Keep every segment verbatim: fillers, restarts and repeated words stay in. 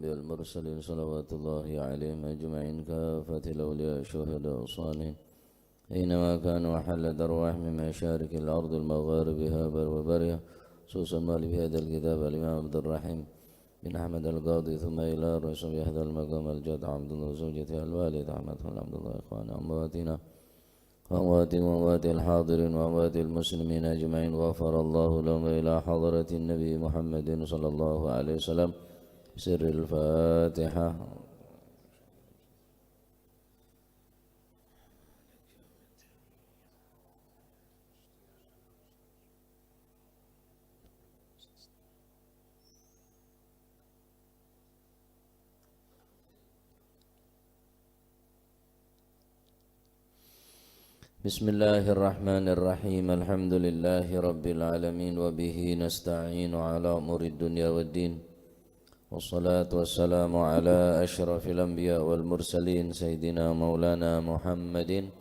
والمرسلين صلوات الله عليهم أجمعين كافة الأولياء الشهداء الصالحين أينما كانوا وحلت أرواحهم من مشارق الأرض المغاربها بر وبرها، خصوصا مؤلف هذا الكتاب الإمام عبد الرحيم بن أحمد القاضي، ثم إلى رسول هذا المقام الجد عبد الله وزوجته الوالد أحمد بن عبد الله، إخواننا أمواتنا وأموات وأموات الحاضرين وأموات المسلمين أجمعين، غفر الله لهم، وإلى حضرة النبي محمد صلى الله عليه وسلم، سر الفاتحة. بسم الله الرحمن الرحيم. الحمد لله رب العالمين، وبه نستعين على أمور الدنيا والدين. والصلاة والسلام على أشرف الأنبياء والمرسلين، سيدنا مولانا محمد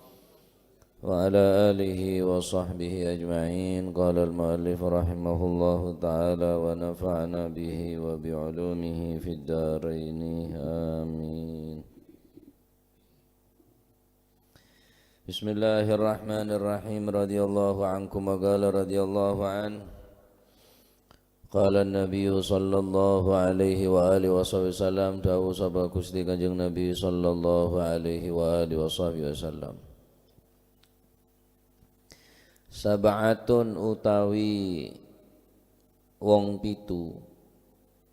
وعلى آله وصحبه أجمعين. قال المؤلف رحمه الله تعالى، ونفعنا به وبعلومه في الدارين. آمين. بسم الله الرحمن الرحيم. رضي الله عنكم، وقال رضي الله عنه. قال النبي صلى الله عليه وآله وصحبه وسلم، dawuh sabda Gusti Kanjeng Nabi sallallahu alaihi wa alihi wasahbihi wasallam. Sab'atun utawi wong pitu,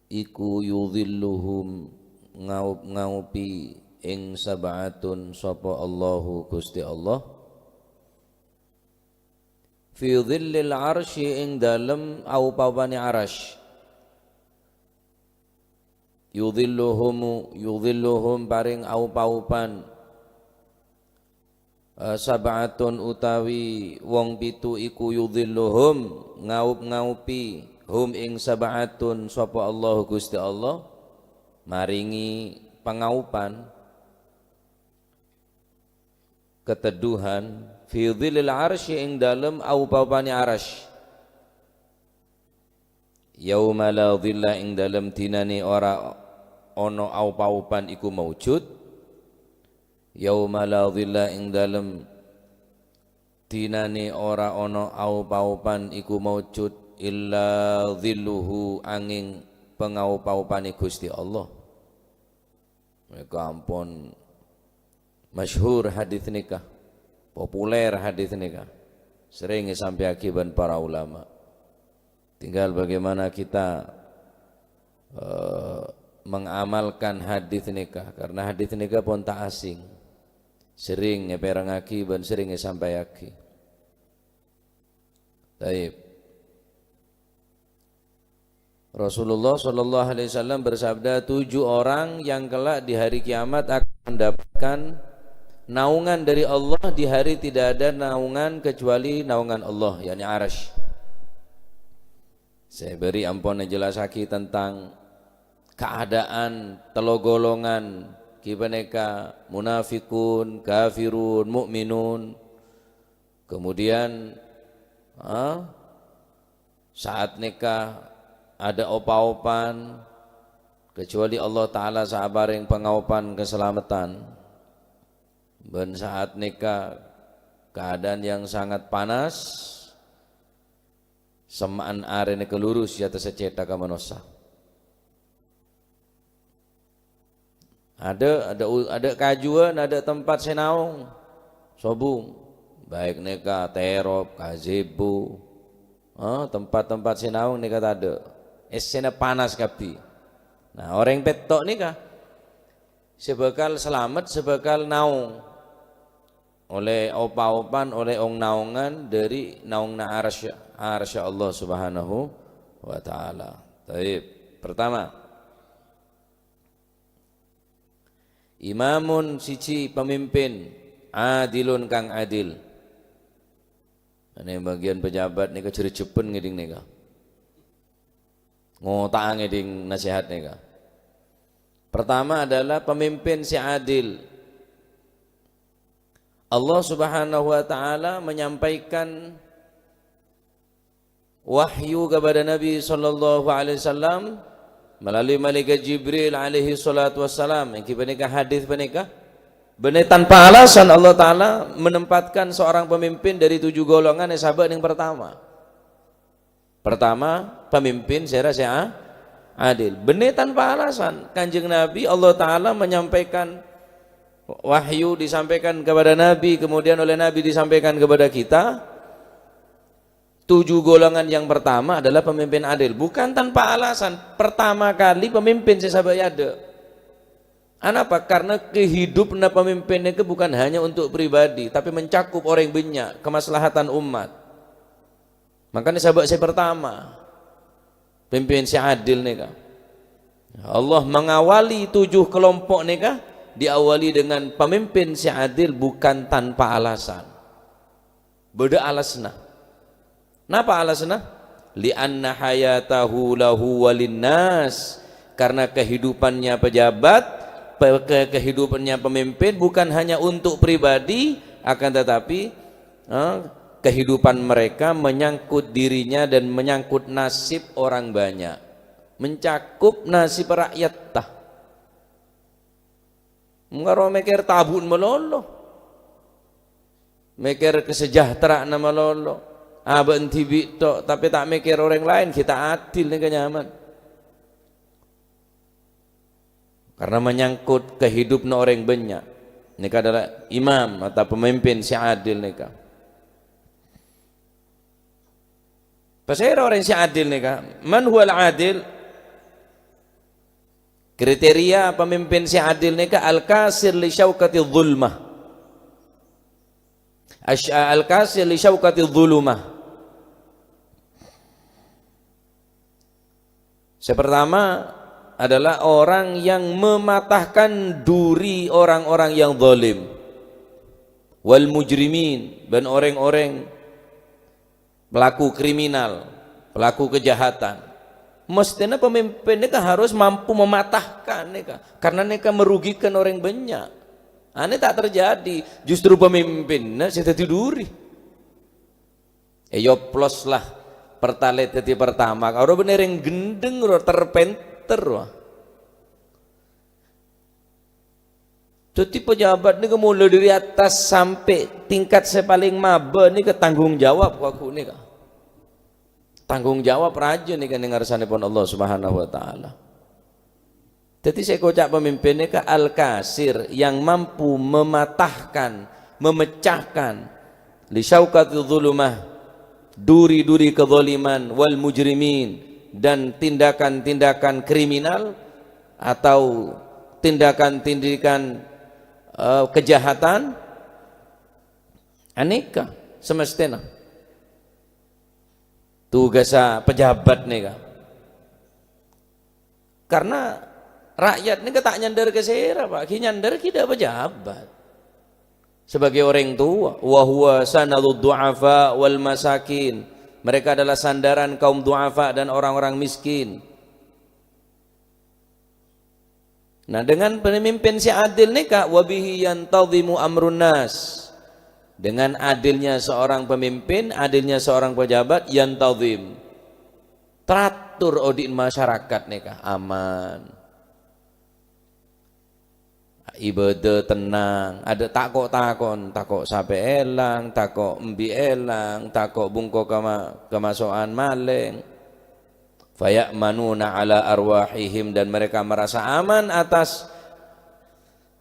iku yudhilluhum ngaup-ngaupi ing sab'atun sapa Allahu Gusti Allah, fi dhillil arsy ing dalem aup-aupane Arsy. Yudhilluhum, yudhilluhum paring aup-aupan. Eh, sab'atun utawi wong pitu iku yudhilluhum ngaup-ngaupi hum ing sab'atun sapa Allah Gusti Allah maringi pangaupan. Katedduhan, fi dhillil arsy, ing dalem aup-aupane Arsy. Yauma la dhilla, ing dalem dinane ora ana aup-aupan iku maujud. Yauma la dhilla, ing dalem dinane ora ana aup-aupan iku maujud, illa dhilluhu, anging pangaup-aupane Gusti Allah. Mèka ampon masyhur hadis nèka, populer hadis nèka, sering èsampèyaghi bân para ulama. Tinggal bagaimana kita, eh, mengamalkan hadis nèka, karena hadis nèka pon ta' asing, sering èpèrengngaghi bân sering èsampèyaghi. Taib. Rasulullah sallallahu alaihi wasallam bersabda, tujuh orang yang kelak di hari kiamat akan mendapatkan naungan dari Allah di hari tidak ada naungan kecuali naungan Allah, yakni Arsy. Saya beri ampon jelasagi tentang keadaan tello golongan, ki panèka munafikun, kafirun, mukminun. Kemudian, ah, saat nèka ada aup-aupan, kecuali Allah Ta'ala sè aparèng pangaupan kasalameddhân. Bân saat nèka keadaan yang sangat panas, semma'an arè nèka lurus è attassa cèthagghâ manossa. Adâ', adâ', adâ' kajuwân, adâ' tempat sè naong sobung. Baik nèka terop, gazebo, eh, tempat-tempat sè naong nèka tadâ'. Essèna panas kabbhi. Nah, orèng pètto' nèka sè bhâkal salamet, sè bhâkal naong ollè aup-aupan, ollè ong-naongan dâri naonganna Arsy, Arsy Allah Subhanahu wa Ta'ala. Taib. Pertama, imamun siji pamimpin, adilun kang adil. Anè bâgiyân pejabat nèka jhârjhâbân ngèdhing nèka. Ngota'aghi ngèdhing nasèhat nèka. Pertama adalah pemimpin sè adil. Allah Subhanahu wa Ta'ala menyampaikan wahyu kepada Nabi sallallahu alaihi wasallam Melalui malaikat Jibril alaihi salatu wassalam, èngghi panèka hadis panèka, bânnè tanpa alasan Allah Ta'ala menempatkan seorang pemimpin dari tujuh golongan èsabâ' neng pertama. Pertama, pemimpin sèra sè a-, adil. Bânnè tanpa alasan. Kanjeng Nabi, Allah Ta'ala menyampaikan wahyu, disampaikan kepada Nabi, kemudian oleh Nabi disampaikan kepada kita. Tujuh golongan yang pertama adalah pemimpin adil. Bukan tanpa alasan. Pertama kali pemimpin sè sabâ' è adâ'. Anapa? Karena kehidupanna pemimpin itu bukan hanya untuk pribadi, tapi mencakup orang banyak, kemaslahatan umat. Makanya sabâ' sè pertama, pemimpin sè adil nèka. Allah mengawali tujuh kelompok nèka diawali dengan pemimpin sè adil bukan tanpa alasan. Bâdâ alasna. Napa alasna? "Li'anna hayatahu lahu walinnas." Karena kehidupannya pejabat, pe-, ke-, kehidupannya pemimpin bukan hanya untuk pribadi, akan tetapi, eh, kehidupan mereka menyangkut dirinya dan menyangkut nasib orang banyak. Mencakup nasib rakyat ta. Mangkaro mèkkèr tabu'na malolo. Mèkkèr kasejahtera'anna malolo. Abâ' dhibi' tok, tapè ta' mèkkèr orèng laèn, ghi' ta' adil nèka nyaman. Karena menyangkut kehidupanna orèng bânnya'. Nèka adalah imam atau pemimpin sè adil nèka. Pasèra orèng sè adil nèka? Man huwal adil? Kriteria pemimpin sè adil nèka al-kasir li syaukati dhulmah. Asy-, al-kasir li syaukati dhulumah. Sè pertama adalah orang yang mematahkan duri orang-orang yang zalim. Wal mujrimin, bân orèng-orèng pelaku kriminal, pelaku kejahatan. Mesthèna pemimpin nèka harus mampu mematahkan nèka, karena nèka merugikan orèng bânnya'. Anè ta' terjadi, justru pemimpinna sè dhâddhi duri. Èyoplos la Pertalite dhâddhi pertama, aro bânnè rèng ghendheng, ro terpenter, wah. Dhâddhi pejabat nèka mola dhâri attas sampè' tingkat sè palèng mabâ nèka tanggung jawab ghu nèka. Tanggung jawab rajâ nèka neng ngarsanèpon Allah Subhanahu wa Ta'ala. Dhâddhi sè èkoca' pemimpin nèka al-kasir, yang mampu mematahkan, memecahkan, li syaukati dhulumah, duri-duri kezaliman, wal mujrimin, dan tindakan-tindakan kriminal atau tindakan-tindakan, eh, kejahatan, anèka semestèna tugassa pejabat nèka. Karena rakyat nèka ta' nyandhâr ka sèra, Pak. Ghi' nyandhâr ghi' dâ' pejabat. Sebagai orang tua, "Wa huwa sanadud du'afa wal masakin." Mereka adalah sandaran kaum du'afa dan orang-orang miskin. Nah, dengan pemimpin sè adil nèka, "Wa bihi yantazimu amrun nas." Dengan adilnya seorang pemimpin, adilnya seorang pejabat, yantazim. Teratur odi'na masyarakat nèka, aman. Ibadah tenang, adâ' tako'-tako'en, tako' sapè èlang, tako' embi' èlang, tako' bungko kama-, kamaso'an malèng. "Faya'manuna ala arwahihim," dan mereka merasa aman atas,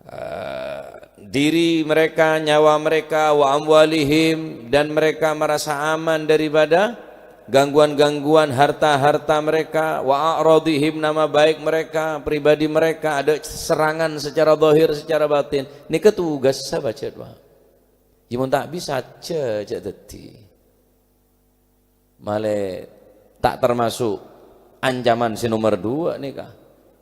eh, diri mereka, nyawa mereka, "wa amwalihim," dan mereka merasa aman daripada gangguan-gangguan harta-harta mereka, "wa a'radihim," nama baik mereka, pribadi mereka, adâ' serangan secara zahir, secara batin. Nèka tugas sapa, Cèt, Pak? Ya, mon ta' bisa, jhâ', jhâ' dhâddhi. Malè ta' termasuk ancaman sè nomer dua nèka.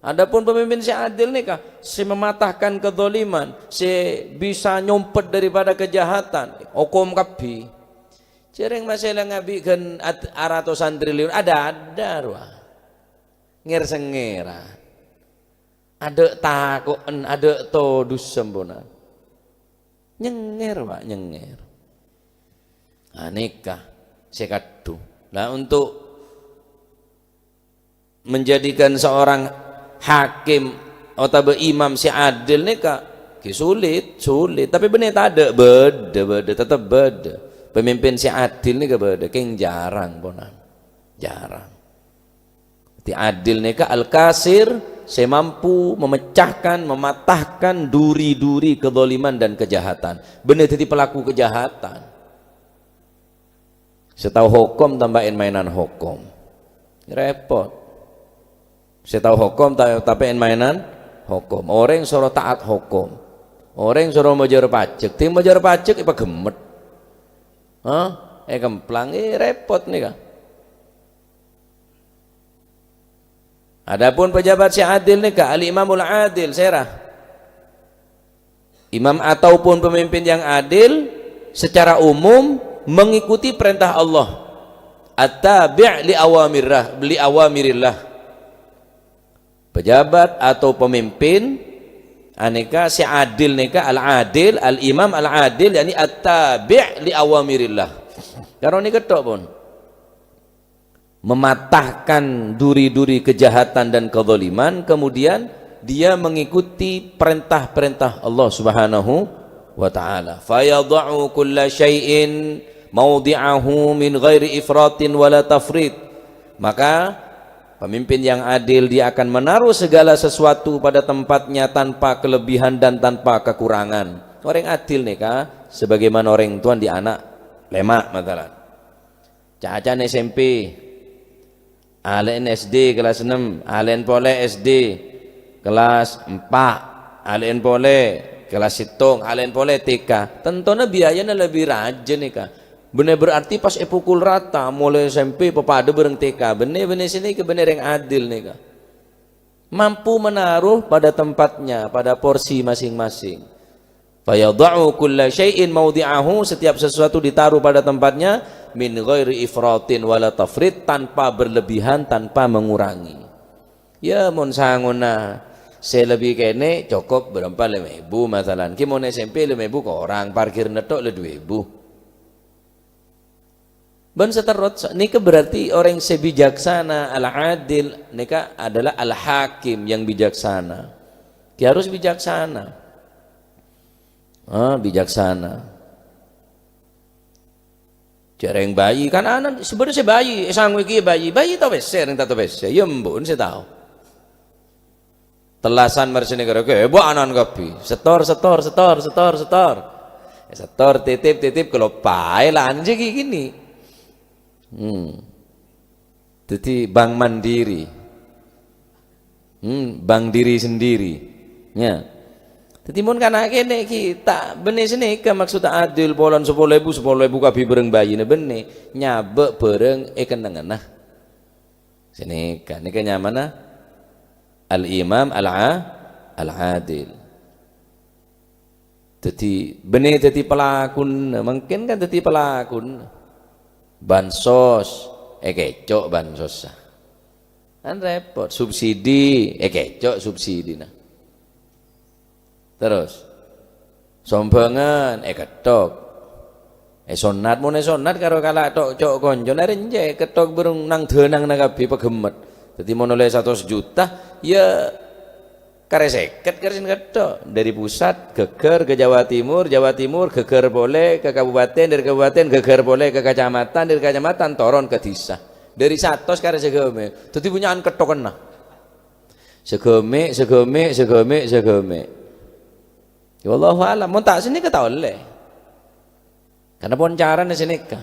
Adapun pemimpin sè adil nèka, sè mematahkan kezaliman, sè bisa nyompet daripada kejahatan, okom kabbhi. Jhâreng masèla ngabi' ghân at-, aratosan triliun, adâ-adâ rowa. Ngèr-sengngèra. Adâ' tako'en, adâ' todus sampona. Nyengngèr, Pak, nyengngèr. Nah, nèka sè kadhu. Nah, untuk menjadikan seorang hakim otabâ imam sè adil nèka ghi' sulit, sulit. Tapè bânnè tadâ', bâdâ, bâdâ, tetep bâdâ. Pemimpin sè adil nèka bâdâ, kèng jarang, ponan. Jarang. Dhâddhi adil nèka al-kasir, sè mampu memecahkan, mematahkan duri-duri kezaliman dan kejahatan. Bânnè dhâddhi pelaku kejahatan. Sè tao hokom tanpa en-maenan hokom. Repot. Sè tao hokom ta-, tapè en-maenan hokom. Orèng soro taat hokom. Orèng soro majâr pajek. Dhing majâr pajek èpagemmet. Hah? Èkemplang. Eh, repot nèka. Adapun pejabat sè adil nèka, al-imamul adil, sèra. Imam ataupun pemimpin yang adil secara umum mengikuti perintah Allah. At-tabi' li awamirrah-, li awamirillah. Pejabat atau pemimpin anèka sè adil nèka, al-adil, al-imam al-adil, yakni at-tabi' li awamirillah. Karo nèka tok pon. Mematahkan duri-duri kejahatan dan kezaliman, kemudian dia mengikuti perintah-perintah Allah Subhanahu wa taala. "Fayadha'u kulla syai'in mawdi'ahu min ghairi ifratin wala tafrit." Maka pemimpin yang adil, dia akan menaruh segala sesuatu pada tempatnya tanpa kelebihan dan tanpa kekurangan. Orèng adil nèka, sebagaimana orèng towan dhi' ana' lèma', masalan. Cacana S M P, alè'en S D kelas ennem, alè'en polè S D kelas empa', alè'en polè kelas sèttong, alè'en polè T K. Tantona biayana lebbi rajâ nèka. Bânnè berarti pas èpokol rata, molaè S M P papadâ bhâreng T K. Bânnè, bânnè sè nèka bânnè rèng adil nèka. Mampu menaruh pada tempatnya, pada porsi masing-masing. "Fayadha'u kulla syai'in mawdi'ahu," setiap sesuatu ditaruh pada tempatnya, "min ghairi ifratin wala tafrit," tanpa berlebihan, tanpa mengurangi. Ya, mon sangona sè lebbi kènè' cokop bârâmpa lèma èbu, masalan. Ki mon S M P lèma èbu korang, parkirna tok la du èbu. Bân saterros, nèka berarti orèng sè bijaksana, al-adil, nèka adalah al-hakim yang bijaksana. Dia harus bijaksana. Ah, bijaksana. Jhâreng bâi, kan ana' sebenarnya sè bâi, èsangoè kèya bâi, bâi tao pèssè, rèng ta' tao pèssè, ya embu'en sè tao. Tellasan marè sè nèka rèya, kèbâ ana'na kabbhi. Setor, setor, setor, setor, setor. Setor, titip, titip, kaloppaè, lanjut ghi' gini. Hmm. Dhâddhi bank mandiri. Hmm, bank diri sendiri. Ya. Dhâddhi mon kana' kènè' ghi' ta' bânnè sè nèka maksud adil, polana sapolo èbu, sapolo èbu kabbhi bhâreng bâina bânnè. Nyabâ' bhâreng è kennengnganna. Sè nèka, nèka nyamana al-imam al-a-, al-adil. Dhâddhi, bânnè dhâddhi pelakuna, mangkèn kan dhâddhi pelakuna. Bansos, èkèco' bansossa. Kan repot, subsidi, èkèco' subsidina. Terros, sombhângan, èkettok. Èsonnat, mon èsonnat karo kala' tok co' koncona, rèya èkettok bhâreng nang-dhânangnga kabbhi pagemmet. Dhâddhi, mon ollè satos juta, ya karè sèket karè sè èkettok. Dhâri pusat, ghâgghâr ka Jawa Timur, Jawa Timur, ghâgghâr polè ka kabupaten, dhâri kabupaten, ghâgghâr polè ka kacamatan, dhâri kacamatan, toron ka dhisa. Dhâri satos karè saghâmè'. Dhâddhi, bânnya'an kettokanna. Saghâmè', saghâmè', saghâmè', saghâmè'. Ya, wallahu a'lam. Mon ta' sè nèka ta' ollè. Karna pon carana sè nèka.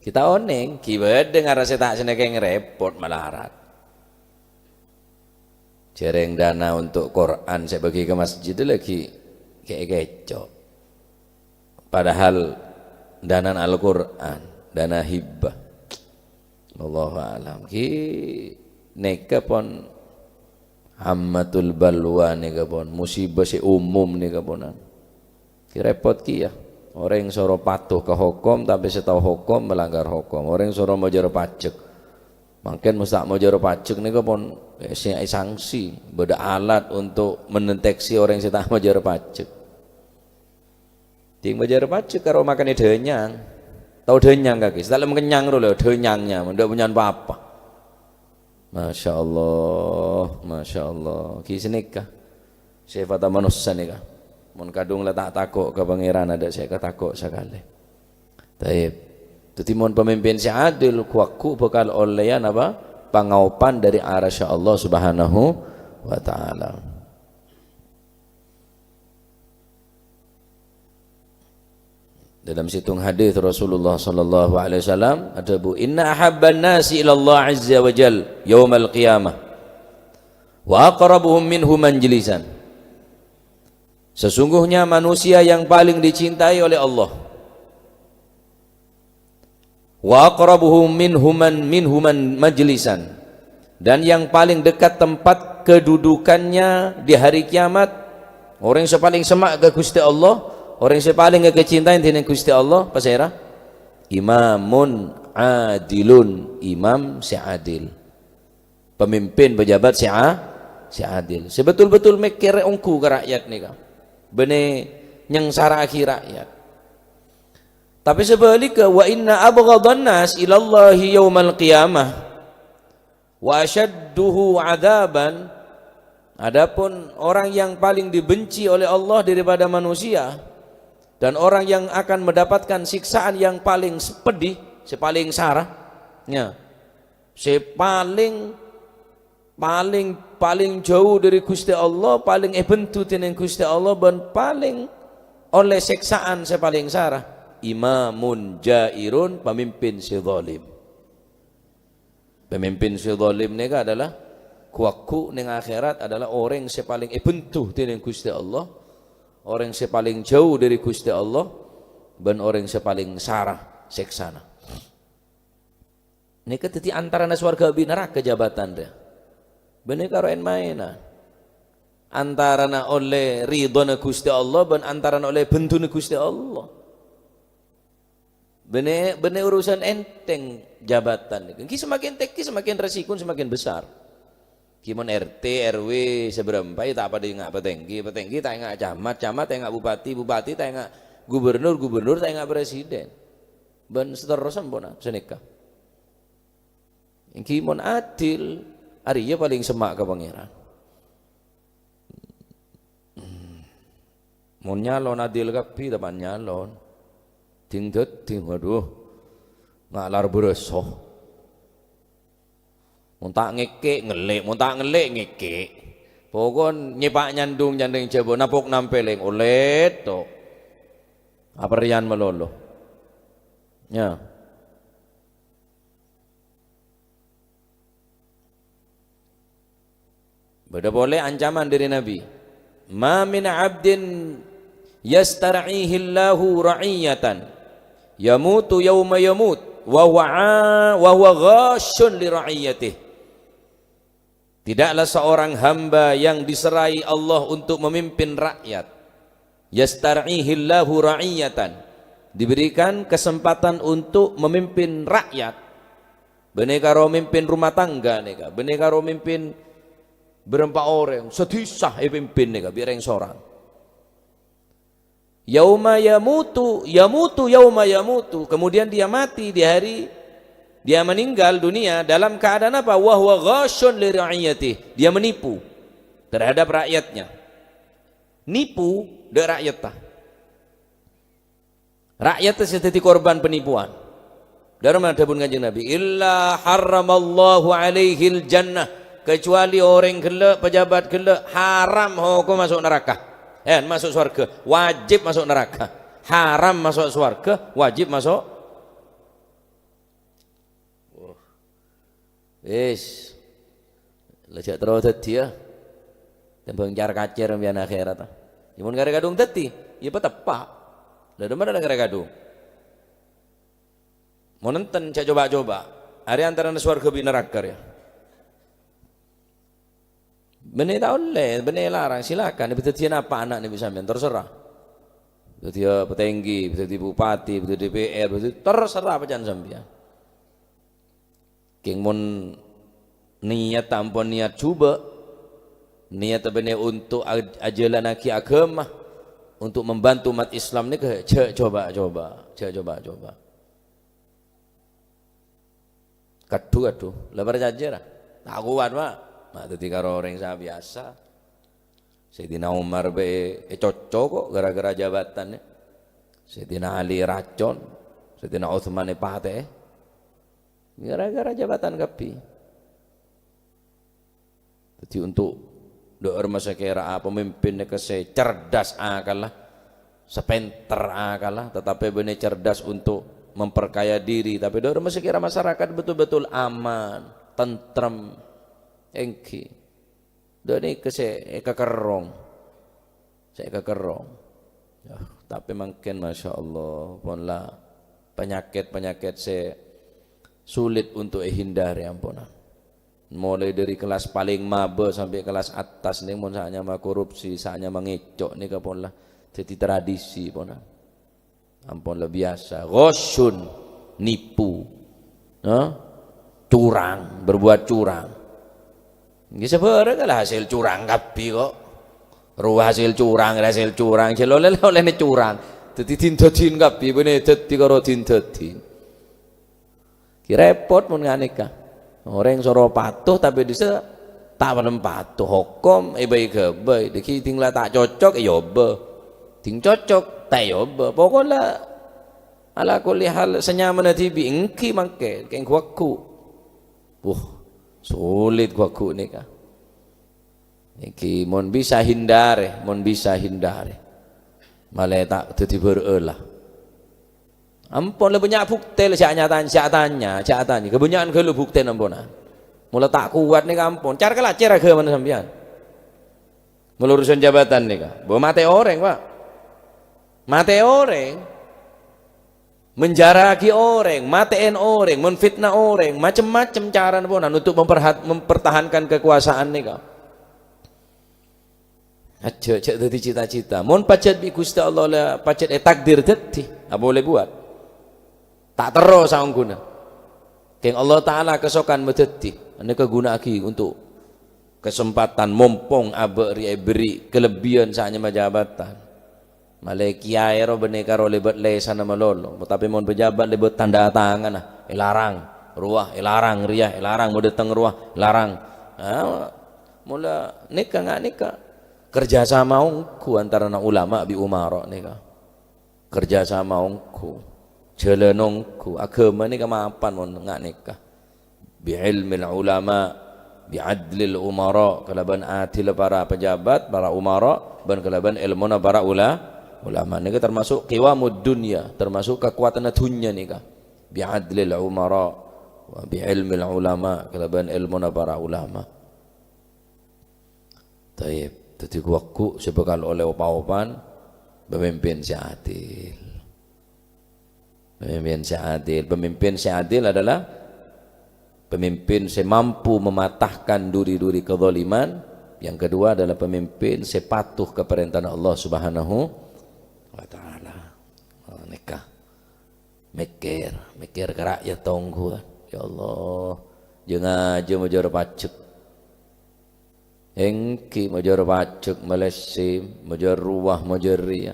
Kita onèng, ghi' bâdâ ngara sè ta' sè nèka ngarepot malarat. Jhâreng dana untuk Quran sè bâgi ka masjid lagi kè-, kèco'. Padahal dana Al-Quran, dana hibah. Wallahu a'lam. Ghi' nèka pon ammatul balwa nèka pon, musibah sè umum nèka ponan. Ghi' repot kèya. Orèng soro patuh ka hokom, tapè sè tao hokom melanggar hokom. Orèng soro majâr pajek. Mangkèn mostak majâr pajek nèka pon, eh, sè èsangsi. Bâdâ alat untuk mendeteksi orèng sè ta' majâr pajek. Dhing majâr pajek karo makanè dhânyang. Tao dhânyang kakè? Sè ta' lem kennyang ro lho, dhânyang nyaman, ndak punya apa-apa. Masya Allah, Masya Allah. Ghi sanèka sèfatta manossa nèka. Mon kadhung la ta' tako' ka Pangèran, adâ' sè èkatako' sakalè. Taib. Dhâddhi mon pamimpin sè adil, ghu-lagghu bhâkal ollèya napa? Pangaopan dhâri arasya Allah Subhanahu wa Ta'ala. Dalam sèttong hadis Rasulullah sallallahu alaihi wasallam adhâbu, "Inna ahabban nasi ilallah azza wa jal yaumal qiyamah, wa aqrabuhum minhu majlisan." Sesungguhnya manusia yang paling dicintai oleh Allah, "Wa aqrabuhum minhuman, minhuman majlisan." Dan yang paling dekat tempat kedudukannya di hari kiamat, orèng sè palèng semma' ka Ghustè Allah, orèng sè palèng èkacintai dèning Ghustè Allah, pasèra? "Imamun adilun," imam sè adil. Pemimpin pejabat sè a-, sè adil. Sè betul-betul mèkkèrè ongghu ka rakyat nèka. Bânnè nyangsara'aghi rakyat. Tapè sabhâligghâ, "Wa inna abghadan nas ilallahi yaumal qiyamah, wa asyadduhu adzaban." Adapun orang yang paling dibenci oleh Allah daripada manusia, dan orang yang akan mendapatkan siksaan yang paling pedih, sè palèng sara, ya, sè palèng, palèng, palèng jhâu dhâri Ghustè Allah, palèng èbendhu dèning Ghustè Allah, bân palèng ollè sèksaan sè palèng sara, imamun jairun, pamimpin sè zalim. Pamimpin sè zalim nèka adalah ghu-lagghu neng akhèrat adalah orèng sè palèng èbendhu dèning Ghustè Allah, orèng sè palèng jhâu dhâri Ghustè Allah, bân orèng sè palèng sara sèksana. Nèka dhâddhi antarana sowarghâ bi' naraka jabatan rèya. Bânnè karo èn-maènan. Antarana ollè ridhona Ghustè Allah bân antarana ollè bendhuna Ghustè Allah. Bânnè, bânnè urusan ènthèng jabatan nèka. Ènggi semakin tèngghi, semakin resiko semakin besar. Ghi mon R T, R W sabârâmpa, ya ta' padâ ènga' patèngghi. Patèngghi ta' ènga' camat, camat ta' ènga' bupati, bupati ta' ènga' gubernur, gubernur ta' ènga' presiden. Bân saterrossa ampon sanèka. Ènggi mon adil, arèya palèng semma' ka Pangèran. Mon nyalon adil kabbhi, tapa'en nyalon. Ding dhâddhi, waduh, ngalar bârâso. Mon ta' ngèkè', ngellè'. Mon ta' ngellè', ngèkè'. Pokon nyèpa' nyandhung nyandheng jhâbâ, napok nampèlèng, ollè to. Aperrèyan malolo. Ya. Bâdâ polè ancaman dhâri Nabi, "Ma min abdin yastar'ihillahu ra'iyatan, yamutu yauma yamut, wa huwa a-, wa huwa ghasyun li ra'iyatih." Tidaklah seorang hamba yang diserai Allah untuk memimpin rakyat, yastar'ihillahu ra'iyatan, diberikan kesempatan untuk memimpin rakyat, bânnè karo mimpin rumah tangga nèka, bânnè karo mimpin bârâmpa orèng, sadhisa èpimpin nèka bi' rèng sorang. Yauma yamutu, yamutu, yauma yamutu. Kemudian dia mati di hari dia meninggal dunia dalam keadaan apa? Wa huwa ghasyun li ra'iyatih. Dia menipu terhadap rakyatnya. Nipu dâ' rakyat ta. Rakyat sè dhâddhi korban penipuan. Dârâmma dhâbuna Kanjeng Nabi, "Illa harramallahu alaihil jannah." Kecuali orèng ghellâ', pejabat ghellâ', haram hokom maso' naraka. Eh, maso' sowarghâ, wajib maso' naraka. Haram maso' sowarghâ, wajib maso'. Wah. Wis. La jhâ' terro dhâddhiyâ. Tembhâng car-kacèr sampèyan akhèrat. Yâ mon karè kadhung dhâddhi, yâ pateppa'. La dâ' mana karè kadhung? Mon enten, jhâ' coba-coba. Arèya antarana sowarghâ bi' naraka rèya. Bânnè ta' ollè, bânnè larang, silakan. Bâdâ dhâddhiyâ napa ana'na bi' sampèyan, terserah. Dhâddhiyâ patèngghi, dhâddhi bupati, dhâddhi D P R, dhâddhi, terserah pèca'an sampèyan. Kèng mon niyat ampon niyat jhubâ', niyat bânnè untuk aj-, ajhâlannaghi aghâma, untuk membantu umat Islam nèka, jhâ' coba-coba, jhâ' coba-coba. Kadhu, kadhu, la parcajâ ra? Ta' kowat, Pak. Ma' dhâddhi karo orèng sè biyasa. Sayyidina Umar bhâi ècocco kok gara-gara jabatan, ya. Sayyidina Ali racon, Sayyidina Utsman èpatè'è. Gara-gara jabatan kabbhi. Dhâddhi untuk dhâ'âr masakèra pemimpin nèka sè cerdas akalla, sè pènter akalla, tetapi bânnè cerdas untuk memperkaya diri, tapè dhâ'âr masakèra masyarakat betul-betul aman, tentrem, èngghi. Dhâ' nèka sè èkakerrong. Sè èkakerrong. Yâ, tapè mangkèn, masya Allah, pon la penyakit-penyakit sè sulit untuk èhindari, amponan. Mulai dari kelas paling maba sampai kelas atas nèka, mon sè anyama korupsi, sè anyama ngèco' nèka pon la dhâddhi tradisi, ponan. Ampon la biyasa, ghosyun, nipu. Hah? Curang, berbuat curang. Ngghi sabhârâng la hasil curang kabbhi kok. Rowa hasil curang, hasil curang, jhâ' olle-ollèna curang. Dhâddhi din-dhâddhin kabbhi, bânnè dhâddhi karo din-dhâddhin. Ki repot mon nganèka. Orèng soro patuh tapè dhisa ta' palem patuh. Hokom èbâi-ghâbây. Dhâggi' ding la ta' cocok, èobâ. Ding cocok, ta' èobâ. Pokok la ala kulli hal sè nyamana dhibi' èngghi mangkèn, kèng ghu-wagghu. Wah, sulit ghu-wagghu nèka. Nèkè mon bisa hindari, mon bisa hindari. Malè ta' dhâddhi bârâ'â la. Ampon la bânnya' bhuktè la, jhâ' nyatanya, jhâ' tanya, jhâ' tanya. Kabânnya'an ghâllu bhuktèna amponan. Mola ta' kowat nèka ampon. Cara kalacèr aghâmana sampèyan. Mola urusan jabatan nèka. Bâ matè orèng, Pak. Matè orèng. Menjara'aghi orèng, matè'è orèng, menfitnah orèng, macem-macem carana ponan untuk memperhat-, mempertahankan kekuasaan nèka. Ajjhâ', jhâ' dhâddhi cita-cita. Mon pajhât bi' Ghustè Allah la pajhât ètakdir dhâddhi, apa ollè buwât? Ta' terro saongghuna. Kèng Allah Ta'ala kasokan madhâddhi. Nèka ghuna'aghi untuk kesempatan mompong abâ' rèya èbherri' kalebbiyân sè anyama jabatan. Malè kèyaè ro bânnè karo lèbât lèsanna malolo, tapè mon pejabat lèbât tanda tanganna, èlarang, rowa, èlarang, rèya, èlarang, ma' dâteng rowa, èlarang. Ah, mola nèka nga' nèka kerjasama ongghu antarana ulama bi' umara nèka. Kerjasama ongghu, jhâlân ongghu, aghâma nèka mapan mon nga' nèka. Bi ilmil ulama, bi adlil umara, kalabân adil para pejabat, para umara, bân kalabân èlmona para ula-, ulama. Nèka termasuk qiwamud dunya, termasuk kakowadhânna dhunnya nèka. Bi adlil umara, wa bi ilmil ulama, kalabân èlmona para ulama. Taib. Dhâddhi ghu-wagghu sè bhâkal ollè opa-opan, pemimpin sè adil. Pemimpin sè adil. Pemimpin sè adil adalah pemimpin sè mampu mematahkan duri-duri kezaliman. Yang kedua adalah pemimpin sè patuh ka parèntana Allah Subhanahu wa Ta'ala. Oh, nèka. Mèkkèr, mèkkèr ka ra'yat ongghu. Ya Allah, jhâ' ngajhâ majâr pajhâk. Èngghi majâr pajhâk, malèssè, majâr rowa, majâr rèya.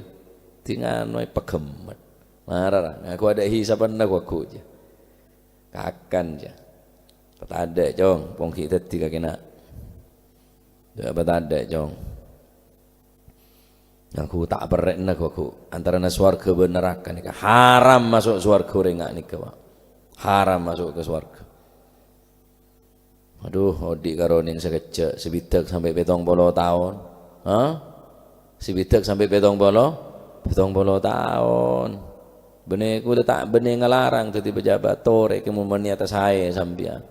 Dingano è paghemmet. Mara ra, ngaku adâ' hisapanna ghu-wagghu jâ. Kakan jâ. Patadâ', Cong, ponggi dhâddhi kakèna. Jâ patadâ', Cong. Ngaku ta' perrè'na ghu-wagghu. Antarana sowarghâ bân naraka nèka. Haram maso' sowarghâ orèng nga' nèka, Pak. Haram maso' ka sowarghâ. Aduh, odi' karo nèng sakejjhâ', sabidhâk sampè' pètong polo taon. Hah? Sabidhâk sampè' pètong polo? Pètong polo taon. Bânnè kulâ ta' bânnè ngalarang dhâddhi pejabat, torè kè mon niyata saè sampèyan.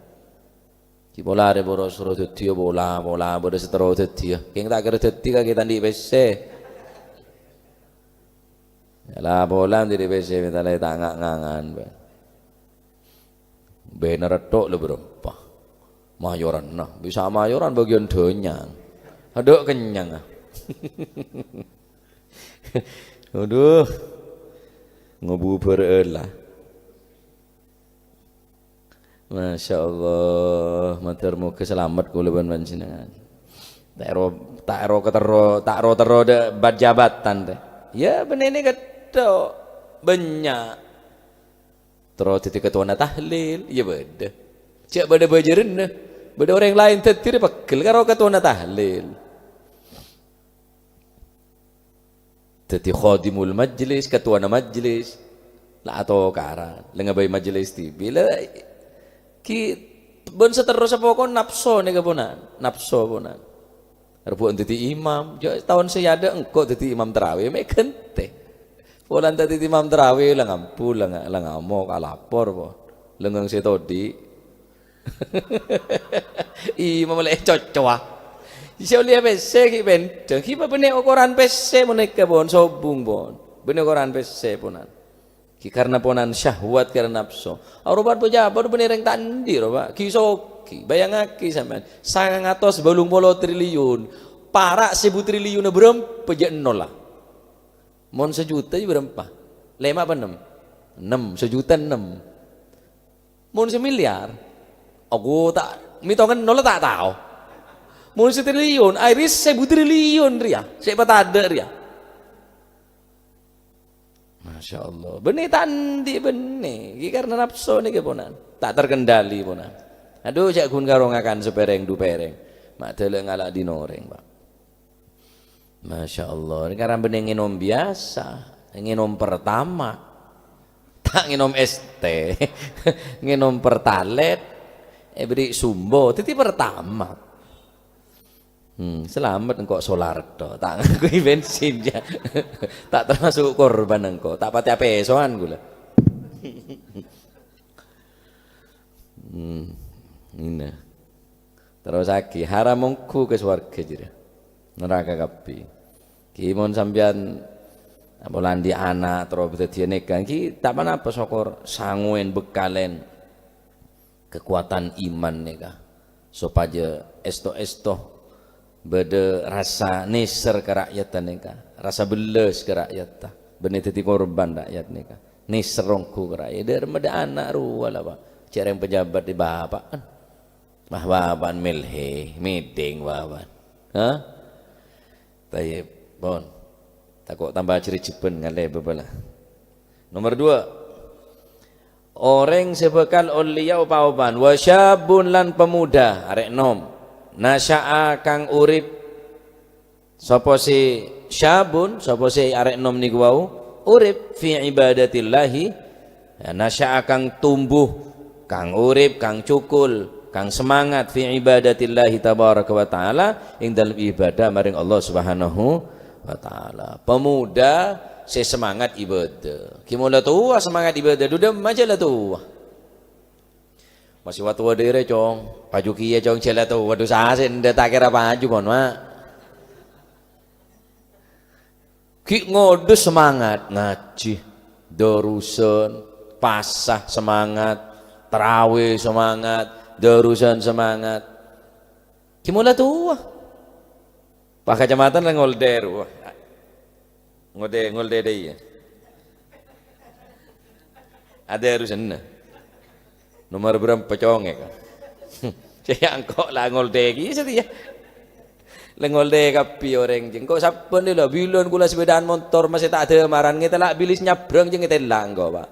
Ghi' pola arè bârâs terro dhâddhiyâ, pola, pola, bâdâ sè terro dhâddhiyâ. Kèng ta' kèra dhâddhi kakè ta' andi' pèssè. La pola andi' pèssè, mènta la ta' nga'-ngangan bhâi. Bhender tok la bârâmpa. Mayoranna, bisa mayoran bâgiyân dhânyang. Adâ' kennyang, ah. Aduh. Ngobubur la. Masya Allah, mator moga salamet kulâ bân panjhennengan. Ta' ro, ta' ro katerro, ta' ro terro dâ' bât jabatan, tè. Yâ, bânnè nèka tok. Bânnya'. Terro dhâddhi ketuana tahlil, yâ bâdâ. Jhâ' bâdâ bâjârânna. Bâdâ orèng laèn dhâddhi rè pegghel karo ketuana tahlil. Dhâddhi khadimul majlis, ketuana majlis, la atokaran, la ngabây majlis dhibi'. La, ghi' bân saterrossa pokok napso nèka, ponan. Napso, ponan. Rebbhuwân dhâddhi imam, jâ' taon sè adâ' engko' dhâddhi imam tarawih, mè' ghântè. Polana dhâddhi imam tarawih, la ngambu, la nga-, la ngamok, alapor, po. Lengngang sè todhi'. Imam la ècocowa. Sè ollè pèssè ghi' bhendhâng. Ghi' bânnè okoran pèssè mon nèka, pon, sobung, pon. Bânnè okoran pèssè, ponan. Ghi' karna ponan syahwat, karna napso. Aropa pejabat bânnè rèng ta' andi', ropa. Ghi' soghi. Bâjângaghi sampèyan. Sangang atos bâllung polo triliun. Para' sèbu triliunna bârâmpa jâ' ennolla. Mon sajuta jâ' bârâmpa? Lèma' apa ennem? Ennem. Sajuta ennem. Mon samiliar, aku ta' mètong ennolla ta' tao. Mon satriliun, aris sèbu triliun rèya, sè èpatadâ' rèya. Masya Allah. Bânnè ta' andi' bânnè. Ghi' karna napso nèka, ponan. Ta' terkendali, ponan. Adhu, jâ' ghun karo ngakan sapèrèng du pèrèng. Ma' dâlâ ngala' dhin orèng, Pak. Masya Allah, nèka rèng bânnè ngènom biyasa, ngènom Pertamax, ta' ngènom es teh, ngènom Pertalite, èberri' Sumbo, dhâddhi Pertamax. Hmm, salamet engko' solar to, ta' ngangghuy bensin, jâ. Ta' tamaso' korban engko', ta' patè apèsowan ghulâ. Hmm, ngènè. Terrosaghi, haram ongghu ka sowarghâ jârèya. Naraka kabbhi. Ghi' mon sampèyan apola andi' ana' terro dhâddhiyâ nèka, ghi' ta' ponapa, sokor sangowèn bekkalèn kakowadhân iman nèka. Sopajâ èsto-èsto bâdâ rassa nèser ka ra'yadda nèka, rassa bellas ka ra'yadda. Bânnè dhâddhi korban ra'yat nèka. Nèser ongghu ka ra'yat. Dâ' remma dâ' ana' rowa la, Pak. Cè' rèng pejabat è bapa'an. Wah, bapa'an mèlhè, mèdhing bapa'an. Hah? Thayyib, pon. Tako' tamba jârèjjhâbhân ngalè bâbâla. Nomor dua. Orèng sè bhâkal ollèya pa-opan, wa syabun lan pemuda, arè' enom. Nasya'a kang urip. Sapa sè syabun, sapa sè arè' enom niku wau, urip fi ibadatillahi, ya, nasya'a kang tumbuh, kang urip, kang cokol, kang semangat fi ibadatillahi tabaraka wa ta'ala, ing dalem ibadah maring Allah Subhanahu wa ta'ala. Pemuda sè semangat ibadah. Ghi' mon la towa semangat ibadah, dhu dâ' emma jâ' la towa. Masih wa-towa dâ'râ, Cong. Paju kèya, Cong, jâ' la towa. Waduh, sasè endâ' ta' kèra paju, mon, Ma'. Ghi' ngodâ semangat ngajhi. Dârusan, pasa semangat, tarawih semangat, dârusan semangat. Ghi' mon la towa. Pak Kacamatan la ngolḍe rowa. Ngolḍe, ngolḍe dâ' iyâ. Adâ' urusanna. Nomor bârâmpa congè', Kang? Sè engko' la ngolḍe ghi' satèya. La ngolḍe kabbhi orèng, jâ'. Engko' sabbhân la bilân kaulâ sepèdaan montor masè ta' dâmaran, ngètèla' bilis nyabrang jâ' ngètèla' engko', Pak.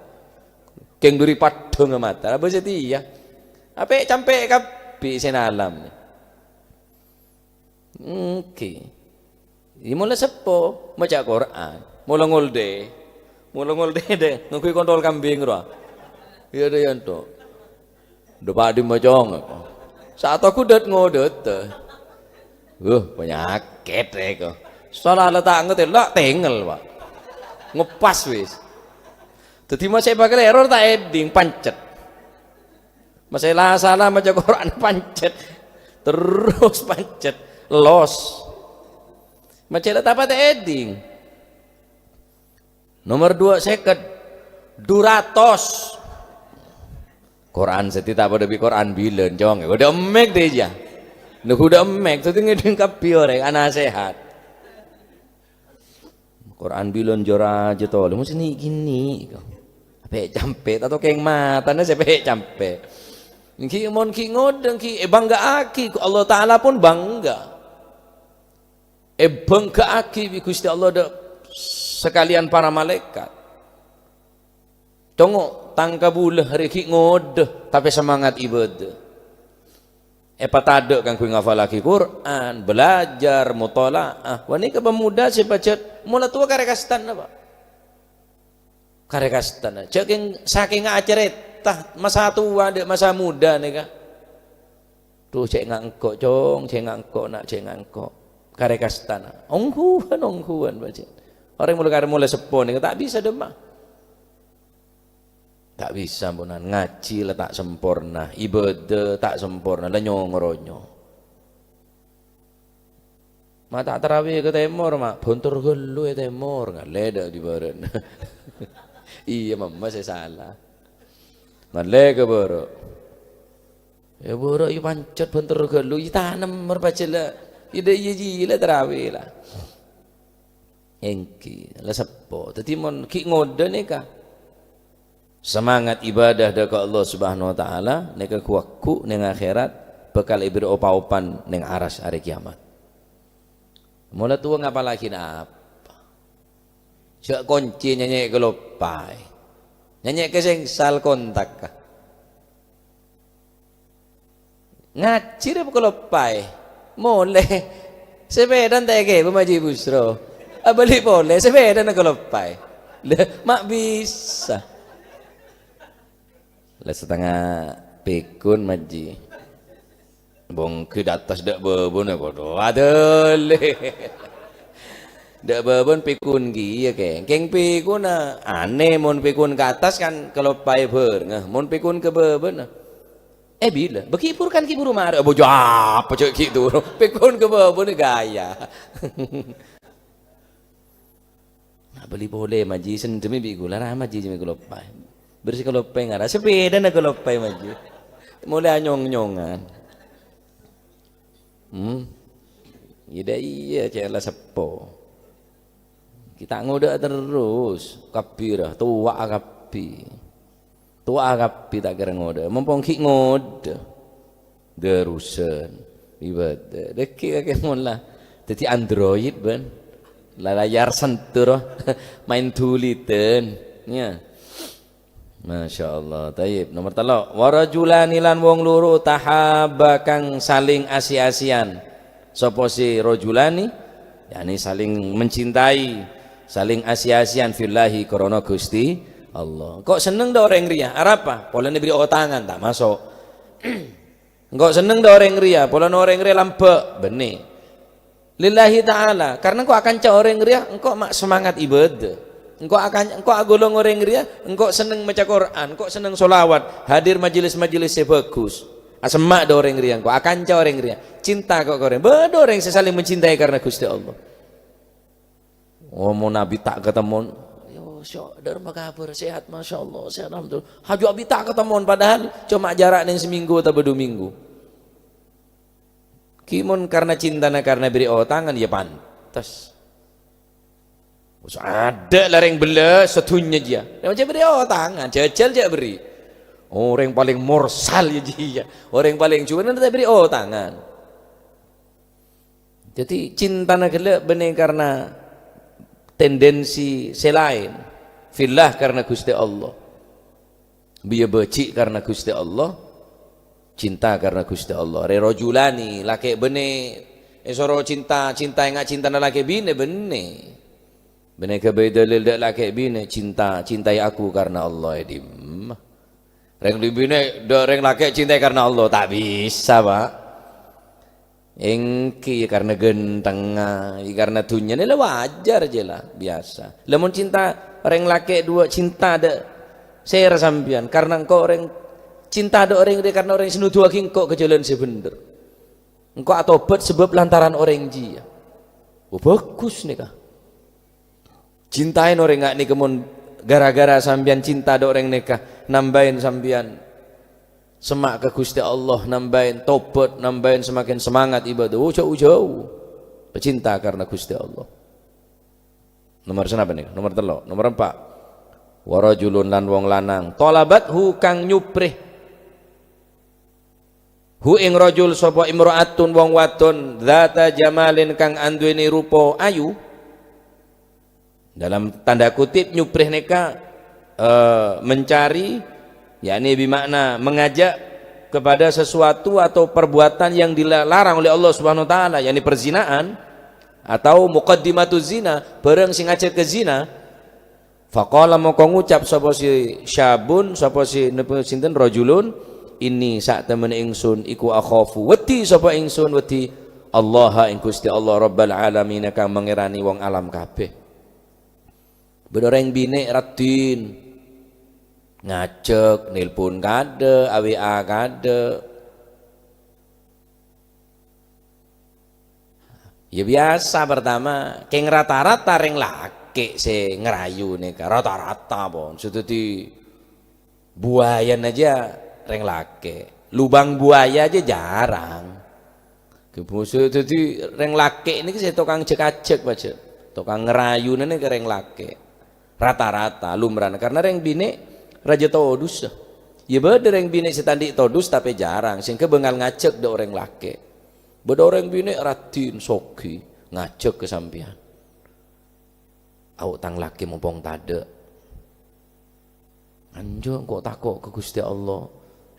Kèng duri paddhângnga mata, la bâ satèya. Apè' campè' kabbhi sè nalam. Èngghi. Iyâ, mola seppo, maca Qur'an. Mola ngolḍe. Mola ngolḍe, dâ, ngangghuy kontrol kambing, rowa. Iyâ, dâ, iyâ, ento. Dâpa' dimma cong. Saato gudhât ngodhât. Wuh, panyakèt, èko. Sala la ta' ngatèla', tengel, Pak. Ngepas, wis. Dâddhi, masè bakal error, ta' èdhing, pancet. Masè la sala maca Qur'an pancet. Terros pancet. Los. Maca la ta' patè èdhing. Nomor dua seket. Dhu ratos. Qur'an satèya ta' padâ bi' Qur'an bilân, cong. Kodhu emmèk dâ' iyâ. Nèko kodhu emmèk, dâddhi ngèdhing kabbhi orèng, ana' sehat. Qur'an bilân jâ rajâ tolè, mesti ghi' nèko. Pè' campè', ta' tokèng matana sè pè' campè'. Ghi' mon ghi' ngodâ, ghi' èbângga'aghi, Allah Ta'ala pon bângga. Èbângga'aghi bi' Ghustè Allah dâ' sakalèyan para malaèkat. Congo', tang kabulâ arè ghi' ngodâ, tapè semangat ibadah. Èpatadâ' kaangghuy ngafallaghi Qur'an, belajar, mutola'ah. Wah, nèka pemuda sè pajhât mola towa karè kastana, Pak. Karè kastana. Jhâ' kèng, sakènga acarèta masa towa dâ' masa muda nèka. Duh, cè' nga' engko', Cong, cè' nga' engko', Na', cè' nga' engko'. Karè kastana. Ongghuwân, ongghuwân, Pak. Orèng mola karè mola seppo nèka ta' bisa dâ' emma. Ta' bisa, amponan. Ngajhi la ta' samporna, ibadah ta' samporna, la nyong-ronyo. Ma' ta' tarawih ka tèmor, ma' bhunter ghâllu è tèmor, ngalè dâ' è bârâ'na. Iyâ, mamma sè sala. Ngalè ka bârâ'. È bârâ' iyâ pancet bhunter ghâllu, iyâ tanem mèr pajhâlâ. Iyâ dâ' iyâ jiyâ la tarawih la. Èngghi, la seppo. Dhâddhi mon ghi' ngodâ nèka. Semangat ibadah dâ' ka Allah Subhanahu wa Ta'ala, nèka ghu-, ghu neng akhèrat, bhâkal èberri' pa-opan neng aras arè kèyamat. Mola towa ngapallaghi napa? Jhâ' koncè nyanyè' kaloppaè. Nyanyè' ka sèngsal kontakka. Ngajhi rè kaloppaè. Molè. Sepèdana ta' èkèbâ, Maji Busro. Abâli polè, sepèdana kaloppaè. Lha, ma' bisa. La satengnga pèkun, Maji. Bângkè dâ' attas dâ' bâbâna, kodhu adâlè. Dâ' bâbâna pèkun kèya, kèng. Kèng pèkunna anè, mon pèkun ka attas kan kaloppaè bhârengnga. Mon pèkun ka bâbâna. Eh, bilâ? Bâ' ghi' bhuru kan ghi' bhuru marè. Abâ, jhâ' apa jhâ' ghi' toro'. Pèkun ka bâbâna ghâjâ. Nah, bâli polè, Maji, sendhemmè bi' ghulâ, ra, Maji, jhâ' kaloppaè. Bhersi kaloppaè ngara, sepèdana kaloppaè, Maji. Molè anyong-nyongan. Hmm. Iyâ dâ' iyâ, cè' la seppo. Kita ngodâ terros, kabbhi ra, towa'a kabbhi. Towa'a kabbhi ta' kèra ngodâ. Mompong ghi' ngodâ. Dârusan. Ibadah. Dâgghi' kakè mon la. Dhâddhi android, bân. La layar sentuh. Maèn dhulidhân. Iyâ. Masya Allah. Thayyib. Nomor tello'. "Wa rajulani" lan wong loro "tahabba" kang saling asè-asèyan. Sapa sè rajulani? Yakni saling mencintai, saling asè-asèyan fillahi krana Gusti Allah. Engko' senneng dâ' orèng rèya? Arapa? Polana èberri' otangan, ta' maso'. Engko' senneng dâ' orèng rèya, polana orèng rèya lambâ', bânnè. Lillahi ta'ala, karena engko' akanca orèng rèya, engko' ma' semangat ibadah. Engko' akan-, engko' agolong orèng rèya, engko' senneng maca Qur'an, engko' senneng sholawat, hadir majelis-majelis sè bhâghus. Asemma' dâ' orèng rèya, engko' akanca orèng rèya. Cinta kok ka orèng. Bâdâ orèng sè saling mencintai karena Gusti Allah. Oh, mon abit ta' katemmo. Yo, syo, dâ' remma kabhâr, sehat, Masya Allah, sehat, Alhamdulillah. Haju abit ta' katemmo, padahal coma jarak neng seminggu otabâ du minggu. Ghi' mon karna cintana karna bèrri' otangan, ya pantes. Wis adâ' la rèng bellâs sadhunnya jiyâ. Rèng jiyâ bèrri' otangan, jhâjhâl jhâ' bèrri'. Orèng palèng morsal ya jiyâ. Orèng palèng juwâna ta' bèrri' otangan. Dhâddhi, cintana ghellâ' bânnè karna tendensi sè laèn. Fillah karna Ghustè Allah. Biyâ bâji' karna Ghustè Allah. Cinta karna Ghustè Allah. Rè rajulani, lakè' bânnè èsoro cinta, cinta enga' cintana lakè' binè, bânnè. Bânnè ghâbây dalil dâ' lakè' binè, "Cinta, cintai aku karena Allah," è dimma? Rèng binè dâ' rèng lakè' cintai karena Allah, ta' bisa, Pak. Èngghi karena ghântengnga, karena dhunnyana la wajar jiyâ la, biasa. Lamon cinta rèng lakè' duwâ' cinta dâ' sèra sampèyan, karena engko' orèng cinta dâ' orèng rè karena orèng sè noduwaghi engko' ka jhâlân sè bhendher. Engko' atobhât sabâb lantaran orèng jiyâ. Oh, bhâghus nèka. Cintaèn orèng nga' nèka mon ghârâ-ghârâ sampèyan cinta dâ' orèng nèka, nambâi sampèyan semma' ka Ghustè Allah, nambâi tobhât, nambâi semakin semangat ibadah. Oh, jhâu-jhâu. Pecinta karena Ghustè Allah. Nomor sanapa nèka? Nomor tello'. Nomor empa'. Wa rajulun lan wong lanang. Thalabathu kang nyuprè. Hu ing rajul sapa imra'atun wong wadon dzata jamalin kang anduwèni rupa ayu. Dalam tanda kutip nyuprè nèka, eh, mencari, yakni bimakna mengajak kepada sesuatu atau perbuatan yang dilarang oleh Allah Subhanahu wa Ta'ala, yakni perzinaan atau muqaddimatuz zina, barang sing ngajak ka zina, faqala, mongko ngucap sapa si syabun, sapa si, napa, sinten, rajulun, "Inni, satemene ingsun iku akhafu, wedi sapa ingsun, wedi Allah, ing Gusti Allah Rabbal Alamin, kang mangerani wong alam kabeh." Bâdâ orèng binè' raddhin, ngajhâk, nelpon kaadâ', A W A kaadâ'. Ya, biyasa, pertama, kèng rata-rata rèng lakè' sè ngarayu nèka, rata-rata, pon. Sè dhâddhi buayana jâ rèng lakè'. Lubang buaya jâ jhârâng. Kèng bhâsa dhâddhi rèng lakè' nèka sè tokang jhâk-ajhâk, pajhât. Tokang ngarayuna nèka rèng lakè'. Rata-rata, lumrana. Karna rèng binè' rajâ todus. Ya bâdâ rèng binè' sè ta' andi' todus, tapè jhârâng. Sèngghâ bângal ngajhâk dâ' orèng lakè'. Bâdâ orèng binè' raddhin, soghi, ngajhâk ka sampèyan. "Au, tang lakè mompong tadâ'. Anjo engko' tako' ka Ghustè Allah."